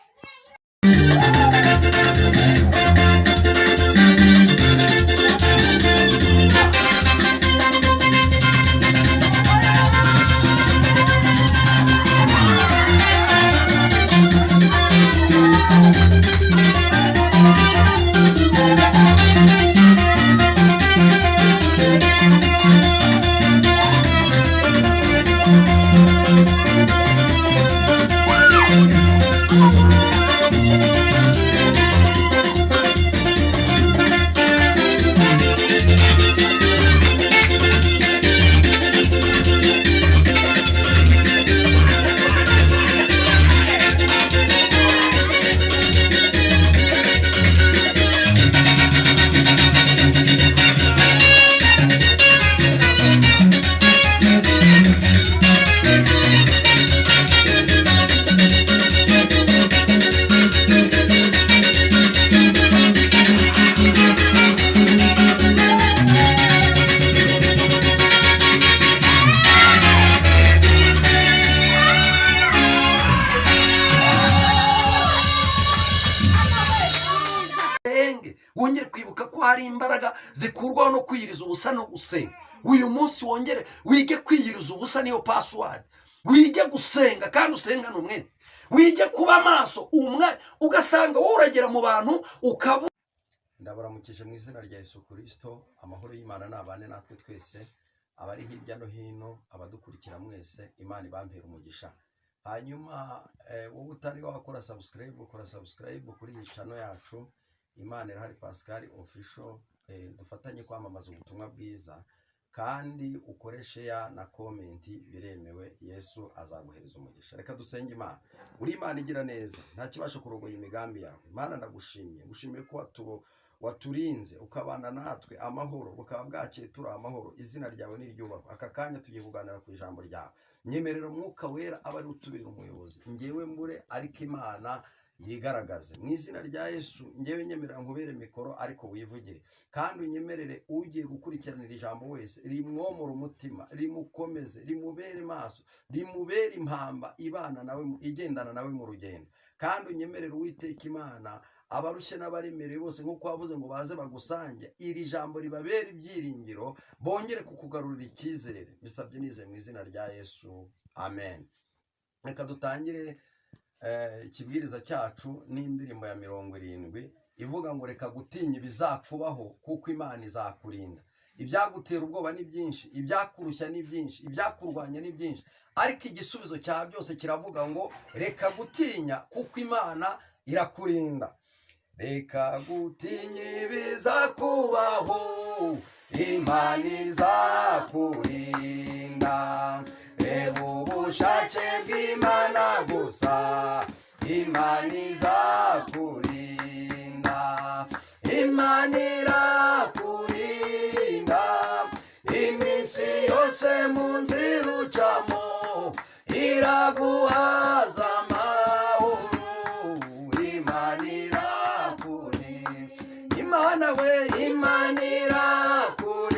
Usenge, wongere kwibuka ko hari imbaraga zikurwaho no kwiyiriza ubusa no gusenga. Uyu munsi wongere wige kwiyiriza ubusa, niyo password. Wige gusenga kandi usengane umwete, wige kuba maso umwe, ugasanga wowe uragera mu bantu ukavuga. Ndabaramukije mu izina rya Yesu Kirisito. Amahoro y'Imana nabane natwe twese, abari hirya no hino, abadukurikira mwese, Imana ibampera umugisha. Hanyuma wowe utari wakora subscribe, ukora subscribe kuri iyi channel yacu, Imana Irahari Pascal Official, dufatanye kwamamaza ubutumwa bwiza, kandi ukore share na comment, biremewe. Yesu azaguhereza umugisha. Reka dusenge Imana. Uri Imana igira neza, nta kibasha kurogoya imigambi yawe. Imana, ndagushimye, ngushimiye ko waturinze, ukabana natwe amahoro, bukaba bwakeye turi amahoro. Izina ryawe niryubahwe. Aka kanya tugiye kuganira ku ijambo ryawe. Nyemerera Umwuka Wera aba ari utubera umuyobozi, ngewe mbure ariko Imana yigaragaze mu izina rya Yesu. Ngewe nyemerera nkubere mikoro ariko wivugire, kandi unyemerere ugiye gukurikiranira ijambo wese rimwomora umutima, rimukomeze, rimubere maso, rimubere impamba ibana nawe, igendana nawe mu rugendo. Kandi unyemerere, Uwiteka Imana, abarushye n'abaremerewe bose, nk'uko wavuze ngo baze bagusange, iri jambo ribabere ibyiringiro, bongere kukugarurira icyizere. Bisabye nizeye mu izina rya Yesu, amen. Reka dutangire ikibwiriza cyacu n'indirimbo ya 70 ivuga ngo: "Reka gutinya ibizakubaho, kuko Imana izakurinda." Ibyagutera ubwoba ni byinshi, ibyakurushya ni byinshi, ibyakurwanya ni byinshi, ariko igisubizo cya byose kiravuga ngo: "Reka gutinya, kuko Imana irakurinda." Reka gutinya ibizakubaho, Imana izakurinda. Reba ubushake bw'Imana gusa, Imana izakurinda. Imana irakurinda iminsi yose mu nzira ucamo, iraguhaza amahoro. Imana irakurinda, Imana we, Imana irakurinda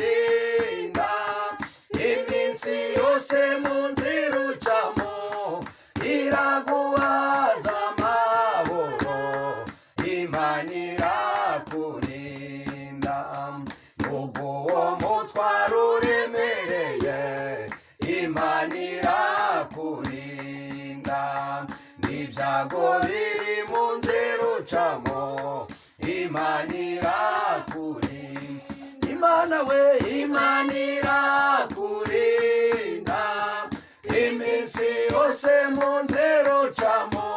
iminsi yose mu nzira ucamo, iraguhaza amahoro. Imana irakurinda nubwo uwo mutwaro uremereye. Imana. Ibyago biri mu nzira ucamo, Imana irakurinda. Imana we, Imana irakurinda iminsi yose mu nzira ucamo,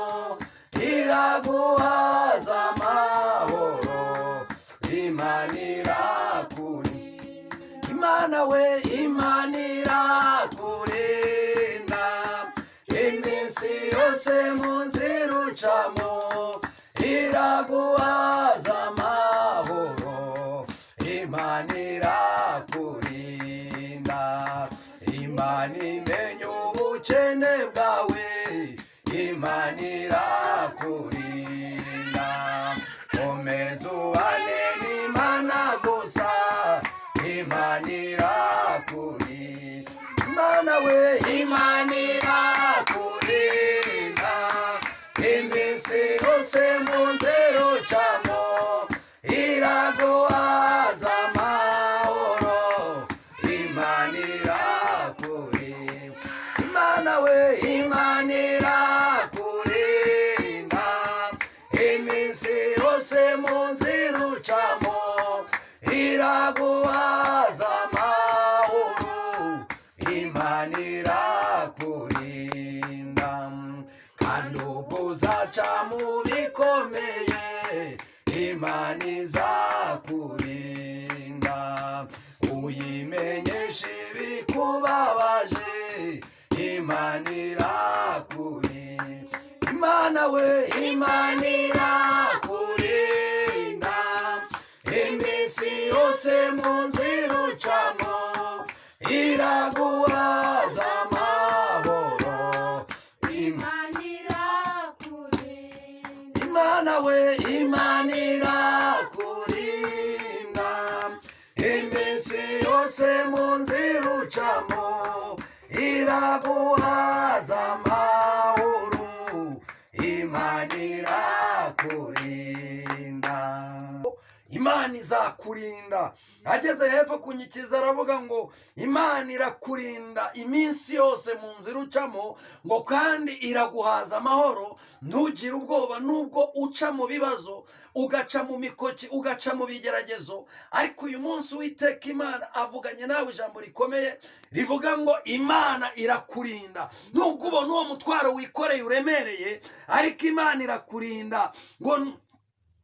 iraguhaza amahoro. Imana irakurinda. Imana we, Imana irakurinda iminsi yose mu nzira ucamo, iraguhaza amahoro. Imana irakurinda. Imana imenya ubukene bwawe, Imana irakurinda. Komeza ubane n'Imana gusa, Imana irakurinda. Imana we, Imana irakurinda iminsi yose mu nzira ucamo, iraguhaza amahoro. Imana irakurinda. Imana we, Imana irakurinda iminsi yose mu nzira ucamo, iraguhaza amahoro. Imana irakurinda. Kandi ubwo uzaca mu bikomeye, Imana izakurinda. Uyimenyesha ibikubabaje, Imana irakurinda. Imana we, Imana irakurinda iminsi yose mu nzira ucamo, iraguhaza amahoro. Imana irakurinda. Imana we, Imana irakurinda iminsi yose mu nzira ucamo, iraguhaza amahoro. Imana irakurinda. Imana izakurinda. Ageze hepfo kunyikiriza aravuga ngo Imana irakurinda iminsi yose mu nzira ucamo, ngo kandi iraguhaza amahoro, ntugire ubwoba nubwo uca mu bibazo, ugaca mu mikoki, ugaca mu bigeragezo. Ariko uyu munsi Uwiteka Imana avuganye nawe ijambo rikomeye rivuga ngo Imana irakurinda. Nubwo ubona uwo mutwaro wikoreye uremereye, ariko Imana irakurinda.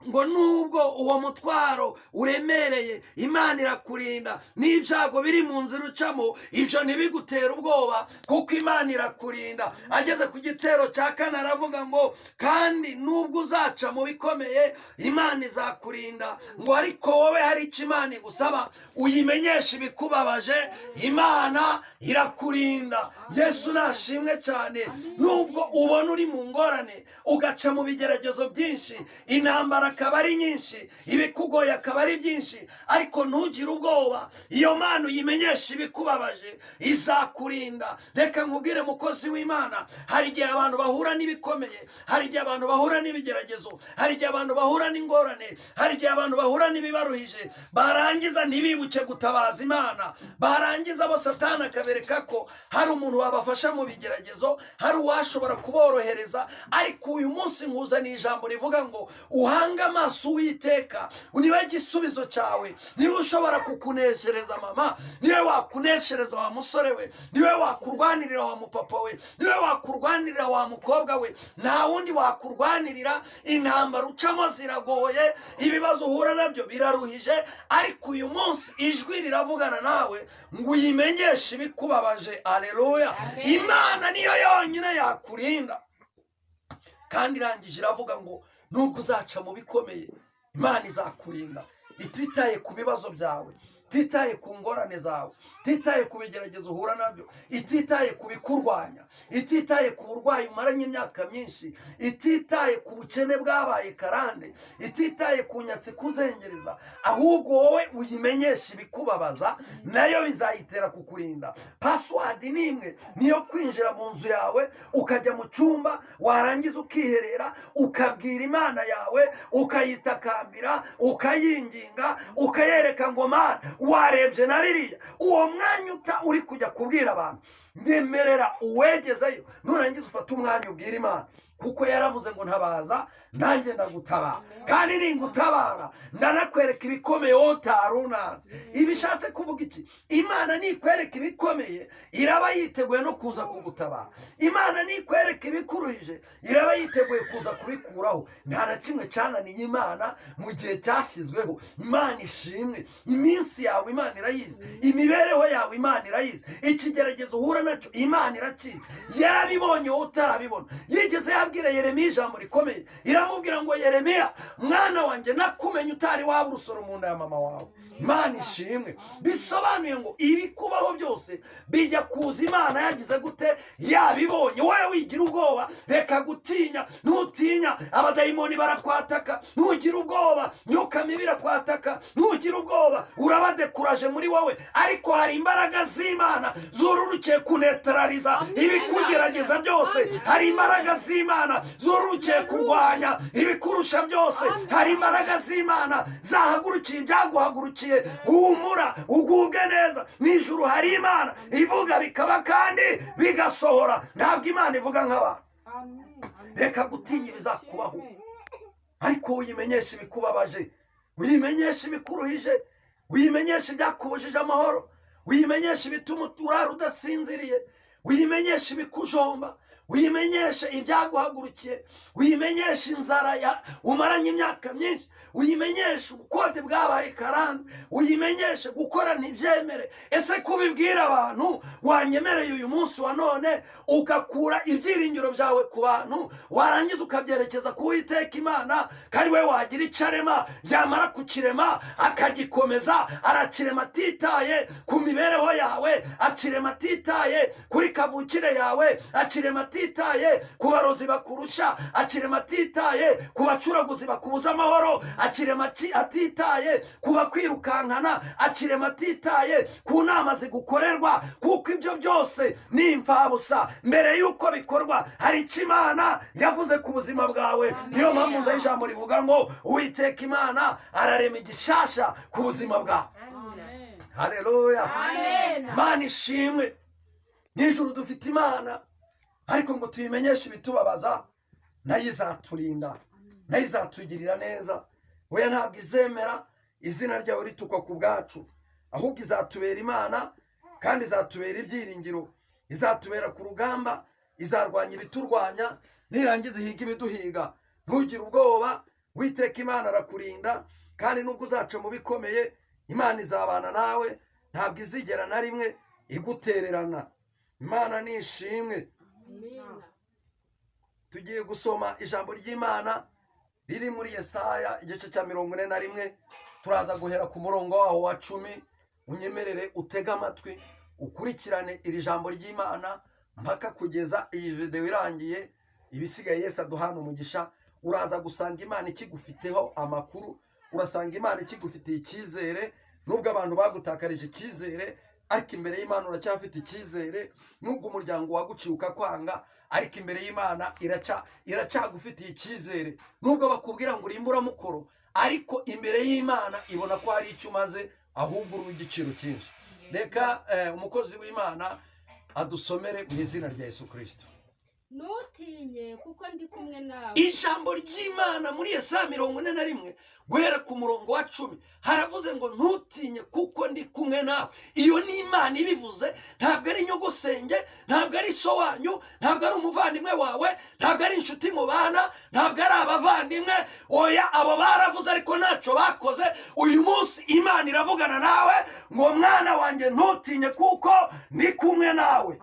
Ngo nubwo uwo mutwaro uremereye, Imana irakurinda. N'ibyago biri mu nzira ucamo, ibyo ntibigutere ubwoba, kuko Imana irakurinda. Ageze ku gitero cya kane aravuga ngo kandi nubwo uzaca mu bikomeye, Imana izakurinda. Ngo ariko wowe hari icyo Imana igusaba, uyimenyeshe ibikubabaje. Imana irakurinda. Yesu nashimwe cyane. Nubwo ubona uri mu ngorane, ugaca mu bigeragezo byinshi, intambara akaba ari nyinshi, ibikugoye akaba ari byinshi, ariko ntugire ubwoba. Iyo Mana uyimenyesha ibikubabaje, izakurinda. Reka nkubwire, mukozi w'Imana, hari igihe abantu bahura n'ibikomeye, hari igihe abantu bahura n'ibigeragezo, hari igihe abantu bahura n'ingorane, hari igihe abantu bahura n'ibibaruhije, barangiza ntibibuke gutabaza Imana. Barangiza bo Satani akabereka ko hari umuntu wabafasha mu bigeragezo, hari uwashobora kuborohereza. Ariko uyu munsi nkuzaniye ijambo rivuga ngo uhange amaso Uwiteka, niwe gisubizo cyawe, niwe ushobora kukuneshereza mama, niwe wakuneshereza wa musore we, niwe wakurwanirira wa mupapa we, niwe wakurwanirira wa mukobwa we. Nta wundi wakurwanirira. Intambara ucamo ziragoye, ibibazo uhura nabyo biraruhije, ariko uyu munsi ijwi riravugana nawe ngo uyimenyeshe ibikubabaje. Aleluya! Imana niyo yonyine yakurinda. Kandi irangije iravuga ngo nubwo uzaca mu bikomeye, Imana izakurinda, ititaye ku bibazo byawe, ititaye ku ngorane zawe, ititaye ku bigeragezo uhura nabyo, ititaye ku bikurwanya, ititaye ku burwayi umaranye imyaka myinshi, ititaye ku bukene bwabaye karande, ititaye ku nyatsi kuzengereza. Ahubwo wowe uyimenyesha ibikubabaza, nayo bizayitera kukurinda. Password ni imwe, niyo kwinjira mu nzu yawe, ukajya mu cyumba, warangiza ukiherera, ukabwira Imana yawe, ukayitakambira, ukayinginga, ukayereka ngo Mana, warebye na biriya. Uwo mwanya uta uri kujya kubwira abantu, nyemerera uwegezeyo, nurangiza ufate umwanya ubwira Imana. Kuko yaravuze ngo ntabaza nanjye ndagutabara, kandi ningutabara ndanakwereka ibikomeye wowe utari unazi. Ibishatse kuvuga iki? Imana nikwereka ibikomeye, iraba yiteguye no kuza kugutabara. Imana nikwereka ibikuruhije, iraba yiteguye kuza kubikuraho. Nta na kimwe cyananiye Imana mu gihe cyashyizweho. Imana ishimwe. Iminsi yawe Imana irayizi, imibereho yawe Imana irayizi, ikigeragezo uhura nacyo Imana irakizi, yarabibonye wowe utarabibona. Yigeze yabwira Yeremiya ijambo rikomeye, iramubwira ngo: "Yeremiya mwana wanjye, nakumenye utari waba urusoro mu nda ya mama wawe." Imana ishimwe. Bisobanuye ngo ibikubaho byose bijya kuza Imana yagize gute? Yabibonye. Wowe wigira ubwoba, reka gutinya. Ntutinya, abadayimoni barakwataka, ntugire ubwoba. Myuka mibi irakwataka, ntugire ubwoba. Urabadekuraje muri wowe, ariko hari imbaraga z'Imana zururukiye kunetarariza ibikugerageza byose. Hari imbaraga z'Imana zururukiye kurwanya ibikurusha byose. Hari imbaraga z'Imana zahagurukiye ibyaguhagurukiye. Humura, ugubwe neza. Mu ijuru hari Imana ivuga bikaba kandi bigasohora. Ntabwo Imana ivuga nk'abantu. Reka gutinya ibizakubaho, ariko uyimenyeshe ibikubabaje, uyimenyeshe ibikuruhije, uyimenyeshe ibyakubujije amahoro, uyimenyeshe ibituma urara udasinziriye, uyimenyeshe ibikujomba, uyimenyeshe ibyaguhagurukiye, uyimenyeshe inzara ya umaranye imyaka myinshi, uyimenyeshe ubukode bwabaye karande, uyimenyeshe gukora ntibyemere. Ese kubibwira abantu wanyemereye uyu munsi wa none, ugakura ibyiringiro byawe ku bantu, warangiza ukabyerekeza ku Uwiteka Imana, ko ari we wagira icyo arema, yamara kukirema akagikomeza? Arakirema atitaye ku mibereho yawe, akirema atitaye kuri kavukire yawe, akirema atitaye ku barozi bakurusha, akirema atitaye ku bacuraguzi bakubuza amahoro, akirema atitaye ku bakwirukankana, akirema atitaye ku nama zigukorerwa, kuko ibyo byose ni imfabusa. Mbere y'uko bikorwa hari icyo Imana yavuze ku buzima bwawe. Niyo mpamvu nzaho ijambo rivuga ngo Uwiteka Imana ararema igishasha ku buzima bwawe. Haleluya, Imana ishimwe. Nijoro dufite Imana, ariko ngo tuyimenyeshe ibitubabaza, nayo izaturinda, nayo izatugirira neza. We ntabwo izemera izina ryawe ritukwa ku bwacu, ahubwo izatubera Imana kandi izatubera ibyiringiro, izatubera ku rugamba, izarwanya ibiturwanya, nirangiza ihiga ibiduhiga. Ntugire ubwoba, Witeka Imana arakurinda, kandi nubwo uzaca mu bikomeye, Imana izabana nawe, ntabwo izigera na rimwe igutererana. Imana ni ishimwe. Tugiye gusoma ijambo ry'Imana riri muri Yesaya igice cya 41. Turaza guhera ku murongo waho wa 10. Unyemerere utege amatwi, ukurikirane iri jambo ry'Imana mpaka kugeza iyi videwo irangiye. Ibisigaye Yesu aduhana umugisha. Uraza gusanga Imana ikigufiteho amakuru, urasanga Imana ikigufitiye icyizere. Nubwo abantu bagutakarije icyizere, ariko imbere y'Imana uracyafite icyizere. Nubwo umuryango waguciye ukakwanga, ariko imbere y'Imana iracyagufitiye icyizere. Nubwo bakubwira ngo uri imburamukoro, ariko imbere y'Imana ibona ko hari icyo umaze, ahubwo uri igiciro cyinshi. Reka umukozi w'Imana adusomere mu izina rya Yesu Kirisito. Ntutinye, kuko ndi kumwe nawe. Ijambo ry'Imana muri Yesaya 41 guhera ku murongo wa 10 haravuze ngo: "Ntutinye, kuko ndi kumwe nawe." Iyo ni Imana ibivuze, ntabwo ari nyogosenge, ntabwo ari so wanyu, ntabwo ari umuvandimwe wawe, ntabwo ari inshuti mubana, ntabwo ari abavandimwe. Oya, abo baravuze ariko ntacyo bakoze. Uyu munsi Imana iravugana nawe ngo: "Mwana wanjye, ntutinye, kuko ndi kumwe nawe."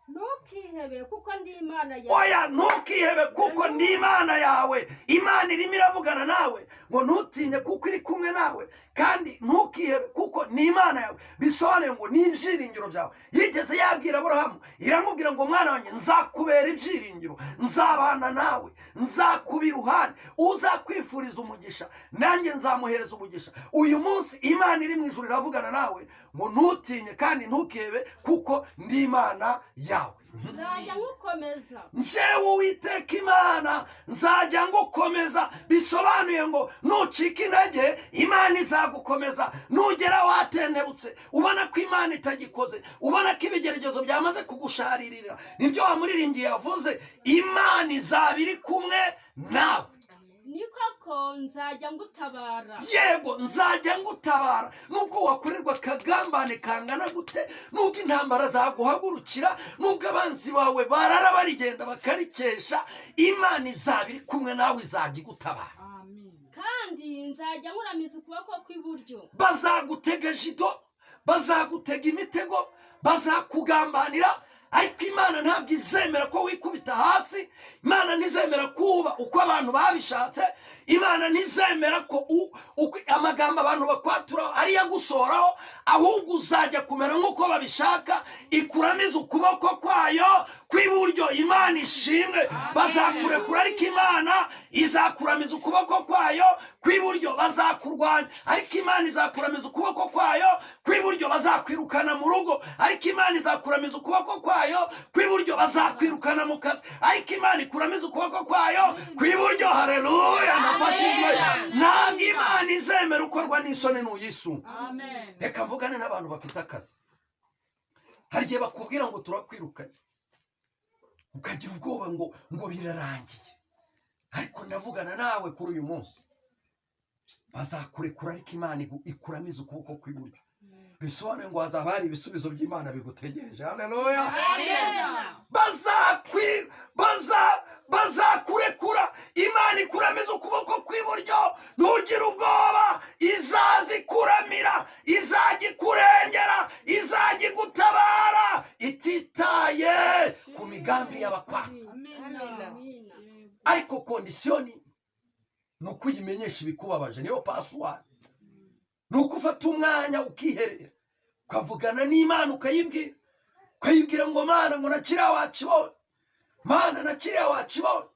Ntukihebe, kuko ndi Imana yawe. Oya, ntukihebe, kuko ndi Imana yawe. Imana irimo iravugana nawe ngo ntutinye, kuko iri kumwe nawe, kandi ntukihebe, kuko ni Imana yawe. Bisobanuye ngo ni ibyiringiro byawe. Yigeze yabwira Aburahamu, iramubwira ngo: "Mwana wanjye, nzakubera ibyiringiro, nzabana nawe, nzakuba iruhande. Uzakwifuriza umugisha, nanjye nzamuhereza umugisha." Uyu munsi Imana iri mu ijuru iravugana nawe ngo: "Ntutinye kandi ntukihebe, kuko ndi Imana yawe." Nzajya nkukomeza. Njyewe Uwiteka Imana nzajya ngukomeza. Bisobanuye ngo Nucika intege, Imana izagukomeza. Nugera watentebutse, ubona ko Imana itagikoze, ubona ko ibigeragezo byamaze kugusharirira, nibyo wa muririmbyi yavuze, Imana izaba iri kumwe nawe. Ni koko, nzajya ngutabara. Yego, nzajya ngutabara. Nubwo wakorerwa akagambane kangana gute, nubwo intambara zaguhagurukira, nubwo abanzi bawe barara barigenda bakarikesha, Imana izaba iri kumwe nawe, izajya igutabara. Kandi nzajya nkuramiza ukuboko kw'iburyo. Bazagutega jido, bazagutega imitego, bazakugambanira, ariko Imana ntabwo izemera ko wikubita hasi. Imana ntizemera kuba uko abantu babishatse. Imana ntizemera ko amagambo abantu bakwaturaho ariyo agusohoraho, ahubwo uzajya kumera nk'uko babishaka, ikuramiza ukuboko kwayo kw'iburyo. Imana ishimwe. Bazakurekura, ariko Imana izakuramiza ukuboko kwayo kw'iburyo. Bazakurwanya, ariko Imana izakuramiza ukuboko kwayo kw'iburyo. Bazakwirukana mu rugo, ariko Imana izakuramiza ukuboko kwayo kw'iburyo. Bazakwirukana mu kazi, ariko Imana ikuramiza ukuboko kwayo kw'iburyo. Hareruya, nafashijwe. Ntabwo Imana izemera ukorwa n'isoni n'uyisunga. Amen. Reka mvugane n'abantu bafite akazi. Hari igihe bakubwira ngo turakwirukanye, ukagira ubwoba ngo birarangiye, ariko ndavugana nawe kuri uyu munsi, bazakurekura, ariko Imana ikuramiza ukuboko kw'iburyo. Bisobanuye ngo hazaba hari ibisubizo by'Imana bigutegereje. Haleluya. Bazakurekura, Imana ikuramiza ukuboko kw'iburyo. Ntugire ubwoba, izaza ikuramira, izajya ikurengera, izajya igutabara, ititaye ku migambi y'abakwanga. Amina. Ariko condition ni uko uyimenyesha ibikubabaje, niyo password. Ni uko ufata umwanya ukiherera, ukavugana n'Imana, ukayibwira ngo: "Mana, ngo na kiriya wakibonye, Mana, na kiriya wakibonye."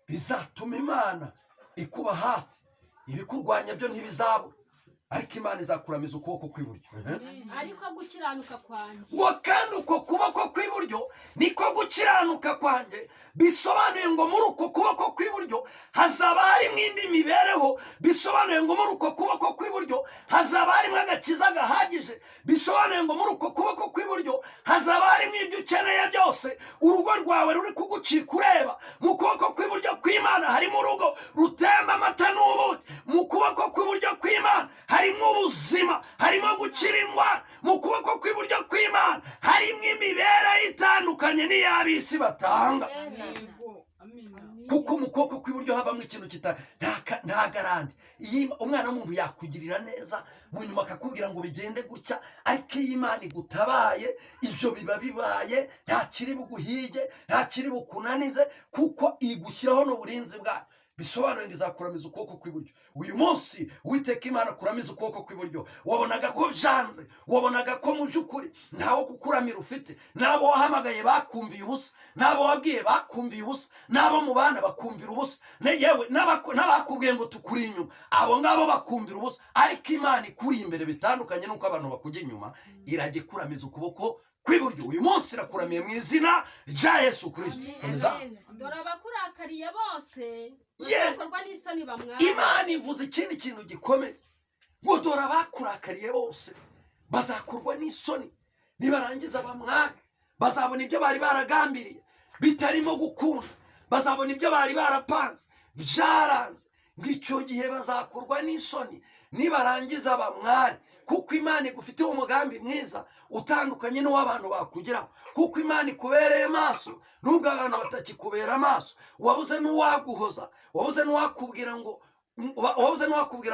Bizatuma Imana ikuba hafi. Ibikurwanya byo ntibizabura, ariko Imana izakuramiza ukuboko kw'iburyo. Ariko gukiranuka kwanjye. Ngo kandi uko kuboko kw'iburyo niko gukiranuka kwanjye. Bisobanuye ngo muri uko kuboko kw'iburyo hazaba harimo indi mibereho. Bisobanuye ngo muri uko kuboko kw'iburyo hazaba harimo agakiza gahagije. Bisobanuye ngo muri uko kuboko kw'iburyo hazaba harimo ibyo ukeneye byose. Urugo rwawe ruri kugucika ureba, mu kuboko kw'iburyo kw'Imana harimo urugo rutemba amata n'ubuki. Mu kuboko kw'iburyo kw'Imana harimo ubuzima, harimo gukira indwara. Mu kuboko kw'iburyo kw'Imana harimo imibereho itandukanye n'iy'ab'isi batanga. Yego. Amina. Kuko mu kuboko kw'iburyo havamo ikintu kita nta garantie. Iyo umwana w'umuntu yakugirira neza, mu nyuma akakubwira ngo bigende gutya, ariko iyo Imana igutabaye, ibyo biba bibaye. Nta kiri buguhige, nta kiri bukunanize, kuko igushyiraho n'uburinzi bwayo. Bisobanuye ngo izakuramiza ukuboko kw'iburyo. Uyu munsi Uwiteka Imana akuramiza ukuboko kw'iburyo. Wabonaga ko byanze, wabonaga ko mu by'ukuri ntawo kukuramira ufite, n'abo wahamagaye bakumviye ubusa, n'abo wabwiye bakumviye ubusa, n'abo mu bana bakumvira ubusa, yewe n'abakubwiye ngo tukuri inyuma, abo ngabo bakumvira ubusa, ariko Imana ikuri imbere bitandukanye n'uko abantu bakujya inyuma. Irajya ikuramiza ukuboko kw'iburyo. Uyu munsi irakuramiye mu izina rya Yesu Kirisito. Komeza. Dore abakurakariye bose bazakorwa n'isoni bamwara. Imana ivuze ikindi kintu gikomeye ngo: "Dore abakurakariye bose bazakorwa n'isoni, nibarangiza bamware." Bazabona ibyo bari baragambiriye bitarimo gukunda, bazabona ibyo bari barapanze byaranze. Ngo icyo gihe bazakorwa n'isoni, nibarangiza bamware, kuko Imana igufitiye umugambi mwiza utandukanye n'uw'abantu bakugeraho, kuko Imana ikubereye maso nubwo abantu batakikubera amaso. Wabuze n'uwaguhoza, wabuze n'uwakubwira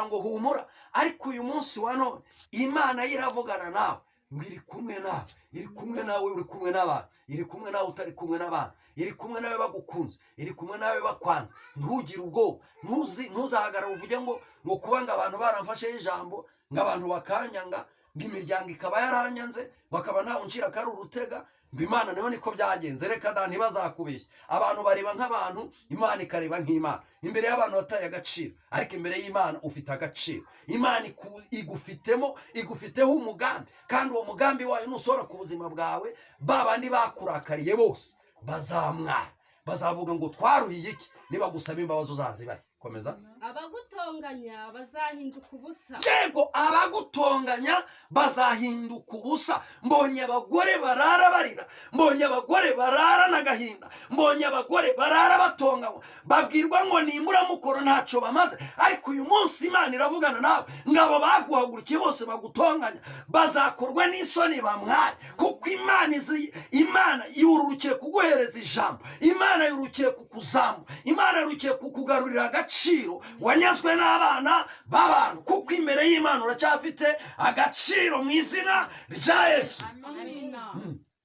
ngo humura, ariko uyu munsi wa none Imana yo iravugana nawe ngo iri kumwe nawe. Iri kumwe nawe uri kumwe n'abantu, iri kumwe nawe utari kumwe n'abantu, iri kumwe nawe bagukunze, iri kumwe nawe bakwanze. Ntugire ubwoba, ntuzahagarare uvuge ngo kuba ngo abantu baramfasheho ijambo, ngo abantu bakanyanga, ngo imiryango ikaba yaranyanze, bakaba ntawe uncira ko ari urutega, ngo Imana nayo niko byagenze. Reka da, ntibazakubeshye. Abantu bareba nk'abantu, Imana ikareba nk'Imana. Imbere y'abantu wataye agaciro, ariko imbere y'Imana ufite agaciro. Imana igufitemo, igufiteho umugambi, kandi uwo mugambi wayo nusohora ku buzima bwawe, ba bandi bakurakariye bose bazamwara, bazavuga ngo twaruhiye iki. Niba gusaba imbabazi uzazibahe. Komeza. Abagutoza. Abagutonganya bazahinduka ubusa. Yego, abagutonganya bazahinduka ubusa. Mbonye abagore barara barira, mbonye abagore barara n'agahinda, mbonye abagore barara batonganywa, babwirwa ngo ni imburamukoro, ntacyo bamaze. Ariko uyu munsi Imana iravugana nawe ngo abo baguhagurukiye bose bagutonganya bazakorwa n'isoni bamwaye, kuko Imana izi. Imana yururukiye kuguhereza ijambo, Imana yururukiye kukuzamura, Imana yururukiye kukugarurira agaciro wanyazwe n'abana b'abantu, kuko imbere y'Imana uracyafite agaciro mu izina rya Yesu. Amina.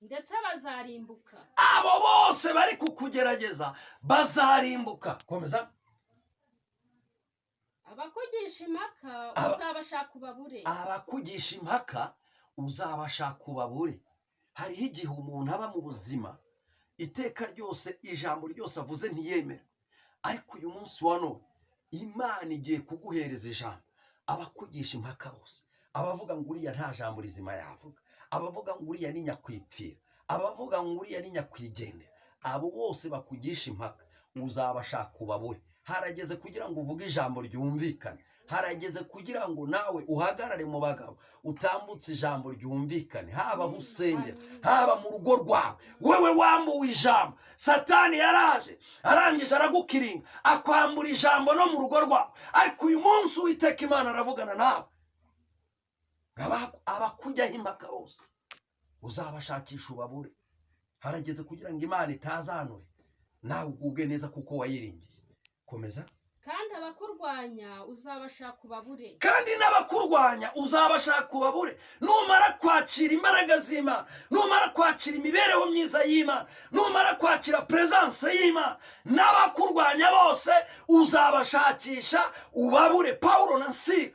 Ndetse bazarimbuka. Abo bose bari kukugerageza bazarimbuka. Komeza. Abakugisha impaka uzabashaka ubabure. Abakugisha impaka uzabashaka ubabure. Hariho igihe umuntu aba mu buzima iteka ryose ijambo ryose avuze ntiyemera, ariko uyu munsi wa none Imana igiye kuguhereza ijambo. Abakugisha impaka bose, abavuga ngo uriya nta jambo rizima yavuga, abavuga ngo uriya ni nyakwipfira, abavuga ngo uriya ni nyakwigendera, abo bose bakugisha impaka uzabashaka ubabure. Harageze kugira ngo uvuge ijambo ryumvikane, harageze kugira ngo nawe uhagarare mu bagabo, utambutse ijambo ryumvikane, haba aho usengera, haba mu rugo rwawe. Wewe wambuwe ijambo, Satani yaraje arangije aragukiringa, akwambura ijambo no mu rugo rwawe. Ariko uyu munsi Uwiteka Imana aravugana nawe, abakujyaho impaka bose uzabashakisha ubabure. Harageze kugira ngo Imana itazanure nawe ugubwe neza kuko wayiringiye. Komeza. Kandi abakurwanya uzabashaka ubabure. Kandi n'abakurwanya uzabashaka ubabure. Numara kwakira imbaraga z'Imana, numara kwakira imibereho myiza y'Imana, numara kwakira presence y'Imana, n'abakurwanya bose uzabashakisha ubabure. Pawulo na Sila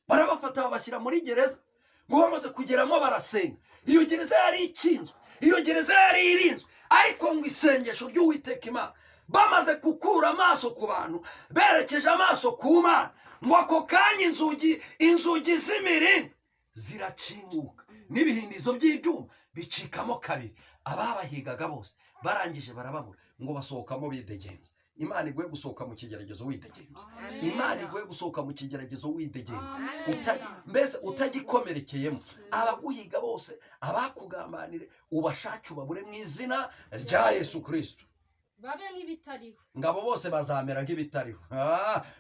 barabafata babashyira muri gereza, ngo bamaze kugeramo barasenga. Iyo gereza yari ikinzwe, iyo gereza yari irinzwe, ariko ngo isengesho ry'Uwiteka Imana, bamaze gukura amaso ku bantu berekeje amaso ku Mana, ngo ako kanya inzugi z'imiringa zirakinguka n'ibihindizo by'ibyuma bicikamo kabiri. Ababahigaga bose barangije barababura, ngo basohokamo bidegembya. Imana iguhe gusohoka mu kigeragezo widegembya. Imana iguhe gusohoka mu kigeragezo widegembya, mbese utagikomerekeyemo. Abaguhiga bose, abakugambanire, ubashake ubabure mu izina rya Yesu Kirisito. Babe nk'ibitariho. Ngabo bose bazamera nk'ibitariho.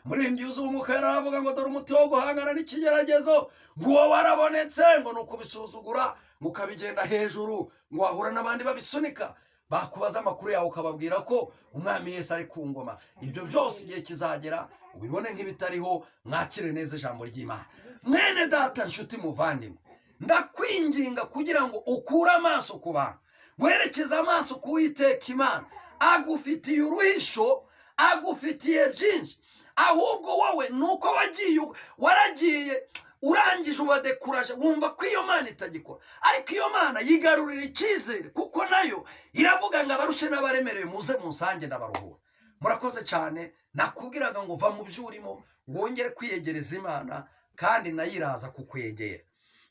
Muri yuzuye umwuka yaravuga ngo dore umuti wo guhangana n'ikigeragezo, ngo uwo warabonetse, ngo ni ukubisuzugura, ngo ukabigenda hejuru, ngo wahura n'abandi babisunika bakubaza amakuru yawe ukababwira ko Umwami Yesu ari ku ngoma. Ibyo byose igihe kizagera ubibone nk'ibitariho. Mwakire neza ijambo ry'Imana. Mwene data, nshuti, muvandimwe, ndakwinginga kugira ngo ukure amaso ku bantu, werekeze amaso ku Uwiteka Imana. Agufitiye uruhisho, agufitiye byinshi. Ahubwo wowe ni uko wagiye, waragiye, urangije ubadekuraje, wumva ko iyo Mana itagikora. Ariko iyo Mana yigarurira icyizere, kuko nayo iravuga ngo abarushe n'abaremerewe muze munsange ndabaruhura. Murakoze cyane. Nakubwiraga ngo va mu byo urimo, wongere kwiyegereza Imana, kandi nayo iraza kukwegera.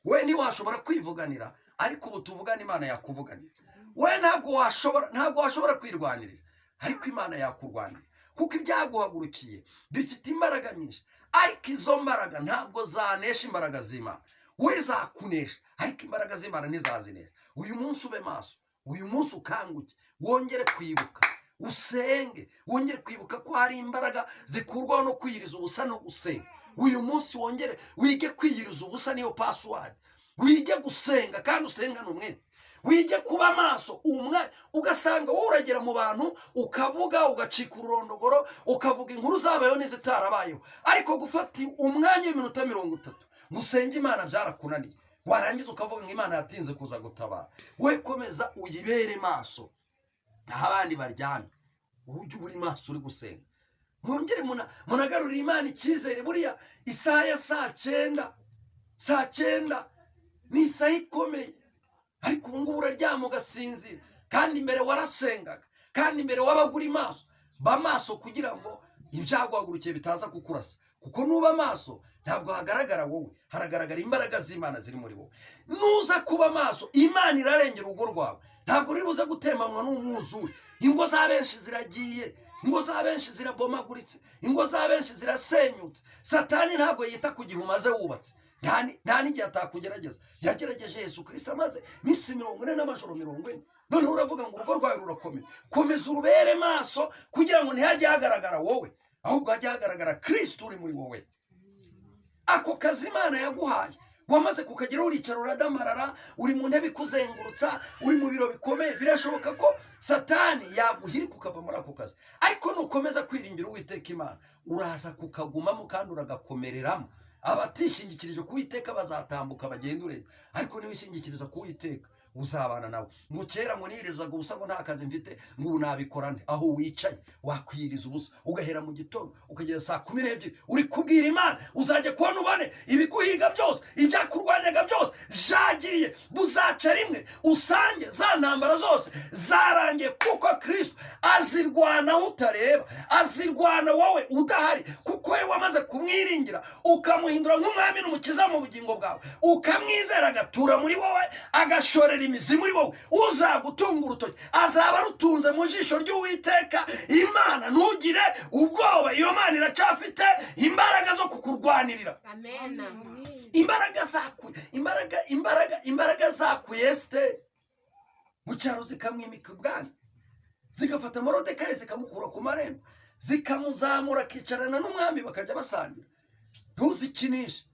We ntiwashobora kwivuganira, ariko ubu tuvugana Imana yakuvuganira. We ntabwo washobora kwirwanirira, ariko Imana yakurwanira, kuko ibyaguhagurukiye bifite imbaraga nyinshi, ariko izo mbaraga ntabwo zanesha imbaraga z'Imana. We zakunesha, ariko imbaraga z'Imana ntizazinesha. Uyu munsi ube maso, uyu munsi ukanguke, wongere kwibuka usenge, wongere kwibuka ko hari imbaraga zikurwaho no kwiyiriza ubusa no gusenga. Uyu munsi wongere wige kwiyiriza ubusa, niyo password. Wige gusenga kandi usengane umwete, wige kuba maso umwe. Ugasanga wowe uragera mu bantu ukavuga, ugacika ururondogoro, ukavuga inkuru zabayeho n'izitarabayeho, ariko gufata umwanya w'iminota 30 ngo usenge Imana byarakunaniye. Warangiza ukavuga ngo Imana yatinze kuza gutabara. We komeza uyibere maso aho abandi baryamye, wowe ujye uba uri maso uri gusenga. Mwongere munagarurire Imana icyizere. Buriya isaha ya saa 9, saa 9 ni isaha ikomeye, ariko ubu ngubu uraryama ugasinzira, kandi mbere warasengaga, kandi mbere wabaga uri maso. Ba maso kugira ngo ibyaguhagurukiye bitaza kukurasa, kuko nuba maso ntabwo hagaragara wowe, haragaragara imbaraga z'Imana ziri muri wowe. Nuza kuba maso, Imana irarengera urugo rwawe, ntabwo uri buze gutemanwa n'umwuzure. Ingo za benshi ziragiye. Ingo za benshi zirabomaguritse, ingo za benshi zirasenyutse. Satani ntabwo yita ku gihe umaze wubatse, nta n'igihe atakugerageza. Yagerageje Yesu Kirisito amaze iminsi 40 n'amajoro 40. Noneho uravuga ngo urugo rwawe rurakomeye. Komeza urubere maso kugira ngo ntihajye hagaragara wowe, ahubwo hajye hagaragara Kirisito uri muri wowe. Ako kazi Imana yaguhaye wamaze kukageraho, uricara uradamarara, uri mu ntebe ikuzengurutsa, uri mu biro bikomeye. Birashoboka ko Satani yaguhirika ukava muri ako kazi, ariko nukomeza kwiringira Uwiteka Imana uraza kukagumamo kandi uragakomereramo. Abatishingikirije ku Uwiteka bazatambuka bagenda ureba, ariko niwishingikiriza ku Uwiteka uzabana nawe. Ngo kera ngo niyirizaga ubusa, ngo nta kazi mfite, ngo ubu nabikora nte? Aho wicaye wakwiyiriza ubusa ugahera mu gitondo ukageza saa 12 uri kubwira Imana, uzajya kubona ubone ibiguhiga byose, ibyakurwanyaga byose byagiye. Buzaca rimwe usange za ntambara zose zarangiye, kuko Kirisito azirwanaho utareba, azirwana wowe udahari, kuko we wamaze kumwiringira ukamuhindura nk'umwami n'umukiza mu bugingo bwawe, ukamwizera agatura muri wowe, agashorera imizi muri wowe. Uzagutunga urutoki azaba arutunze mu jisho ry'Uwiteka Imana. Ntugire ubwoba, iyo Mana iracyafite imbaraga zo kukurwanirira. Amen. Imbaraga zakuye imbaraga imbaraga imbaraga zakuye Esiteri mu cyaro zikamwimika ubwami, zigafata Morodekayi zikamukura ku marembo zikamuzamura akicarana n'umwami bakajya basangira, ntuzikinishe.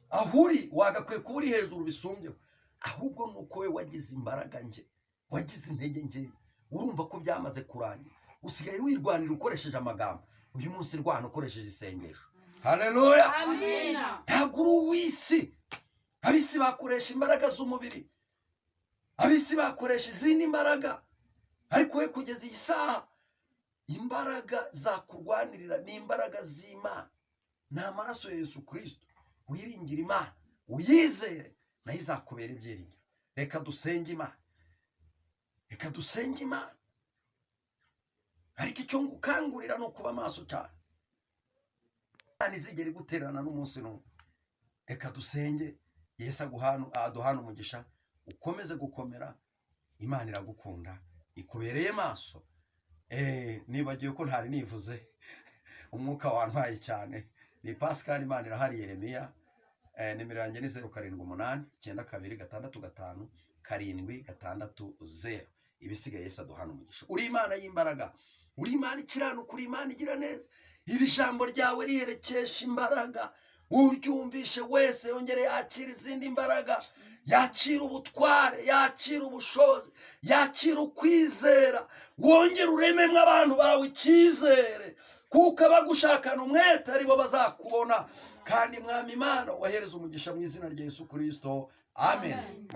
Aho uri wagakwiye kuba uri hejuru bisumbyeho, ahubwo ni uko we wagize imbaraga nke, wagize intege nke. Urumva ko byamaze kurangira, usigaye wirwanira ukoresheje amagambo. Uyu munsi rwana ukoresheje isengesho. Haleluya! Amina. Ntabwo uri uw'isi. Ab'isi bakoresha imbaraga z'umubiri, ab'isi bakoresha izindi mbaraga, ariko we kugeza iyi saha imbaraga zakurwanirira ni imbaraga z'Imana, ni amaraso ya Yesu Kirisito. Wiringire Imana, uyizere, nayo izakubera ibyiringiro. Reka dusenge Imana, reka dusenge Imana. Ariko icyo ngukangurira ni ukuba maso cyane. Imana izigera igutererana n'umunsi n'umwe. Reka dusenge. Yesu aduhana umugisha, ukomeze gukomera. Imana iragukunda, ikubereye maso. Nibagiwe ko ntari nivuze, umwuka wantwaye cyane. Ni Pascal Imana irahari Yeremiya. Nimero yanjye ni 0789 265 760. Ibisigaye Yesu aduhana umugisha. Uri Imana y'imbaraga, uri Imana ikiranuka, uri Imana igira neza. Iri jambo ryawe riherekesha imbaraga. Uryumvishe wese yongere yakira izindi mbaraga, yakira ubutware, yakira ubushobozi, yakira ukwizera. Wongere urememo abantu bawe icyizere, kuko abagushakana umwete aribo bazakubona. Kandi Mwami Imana, wahereza umugisha mu izina rya Yesu Kirisito, amen.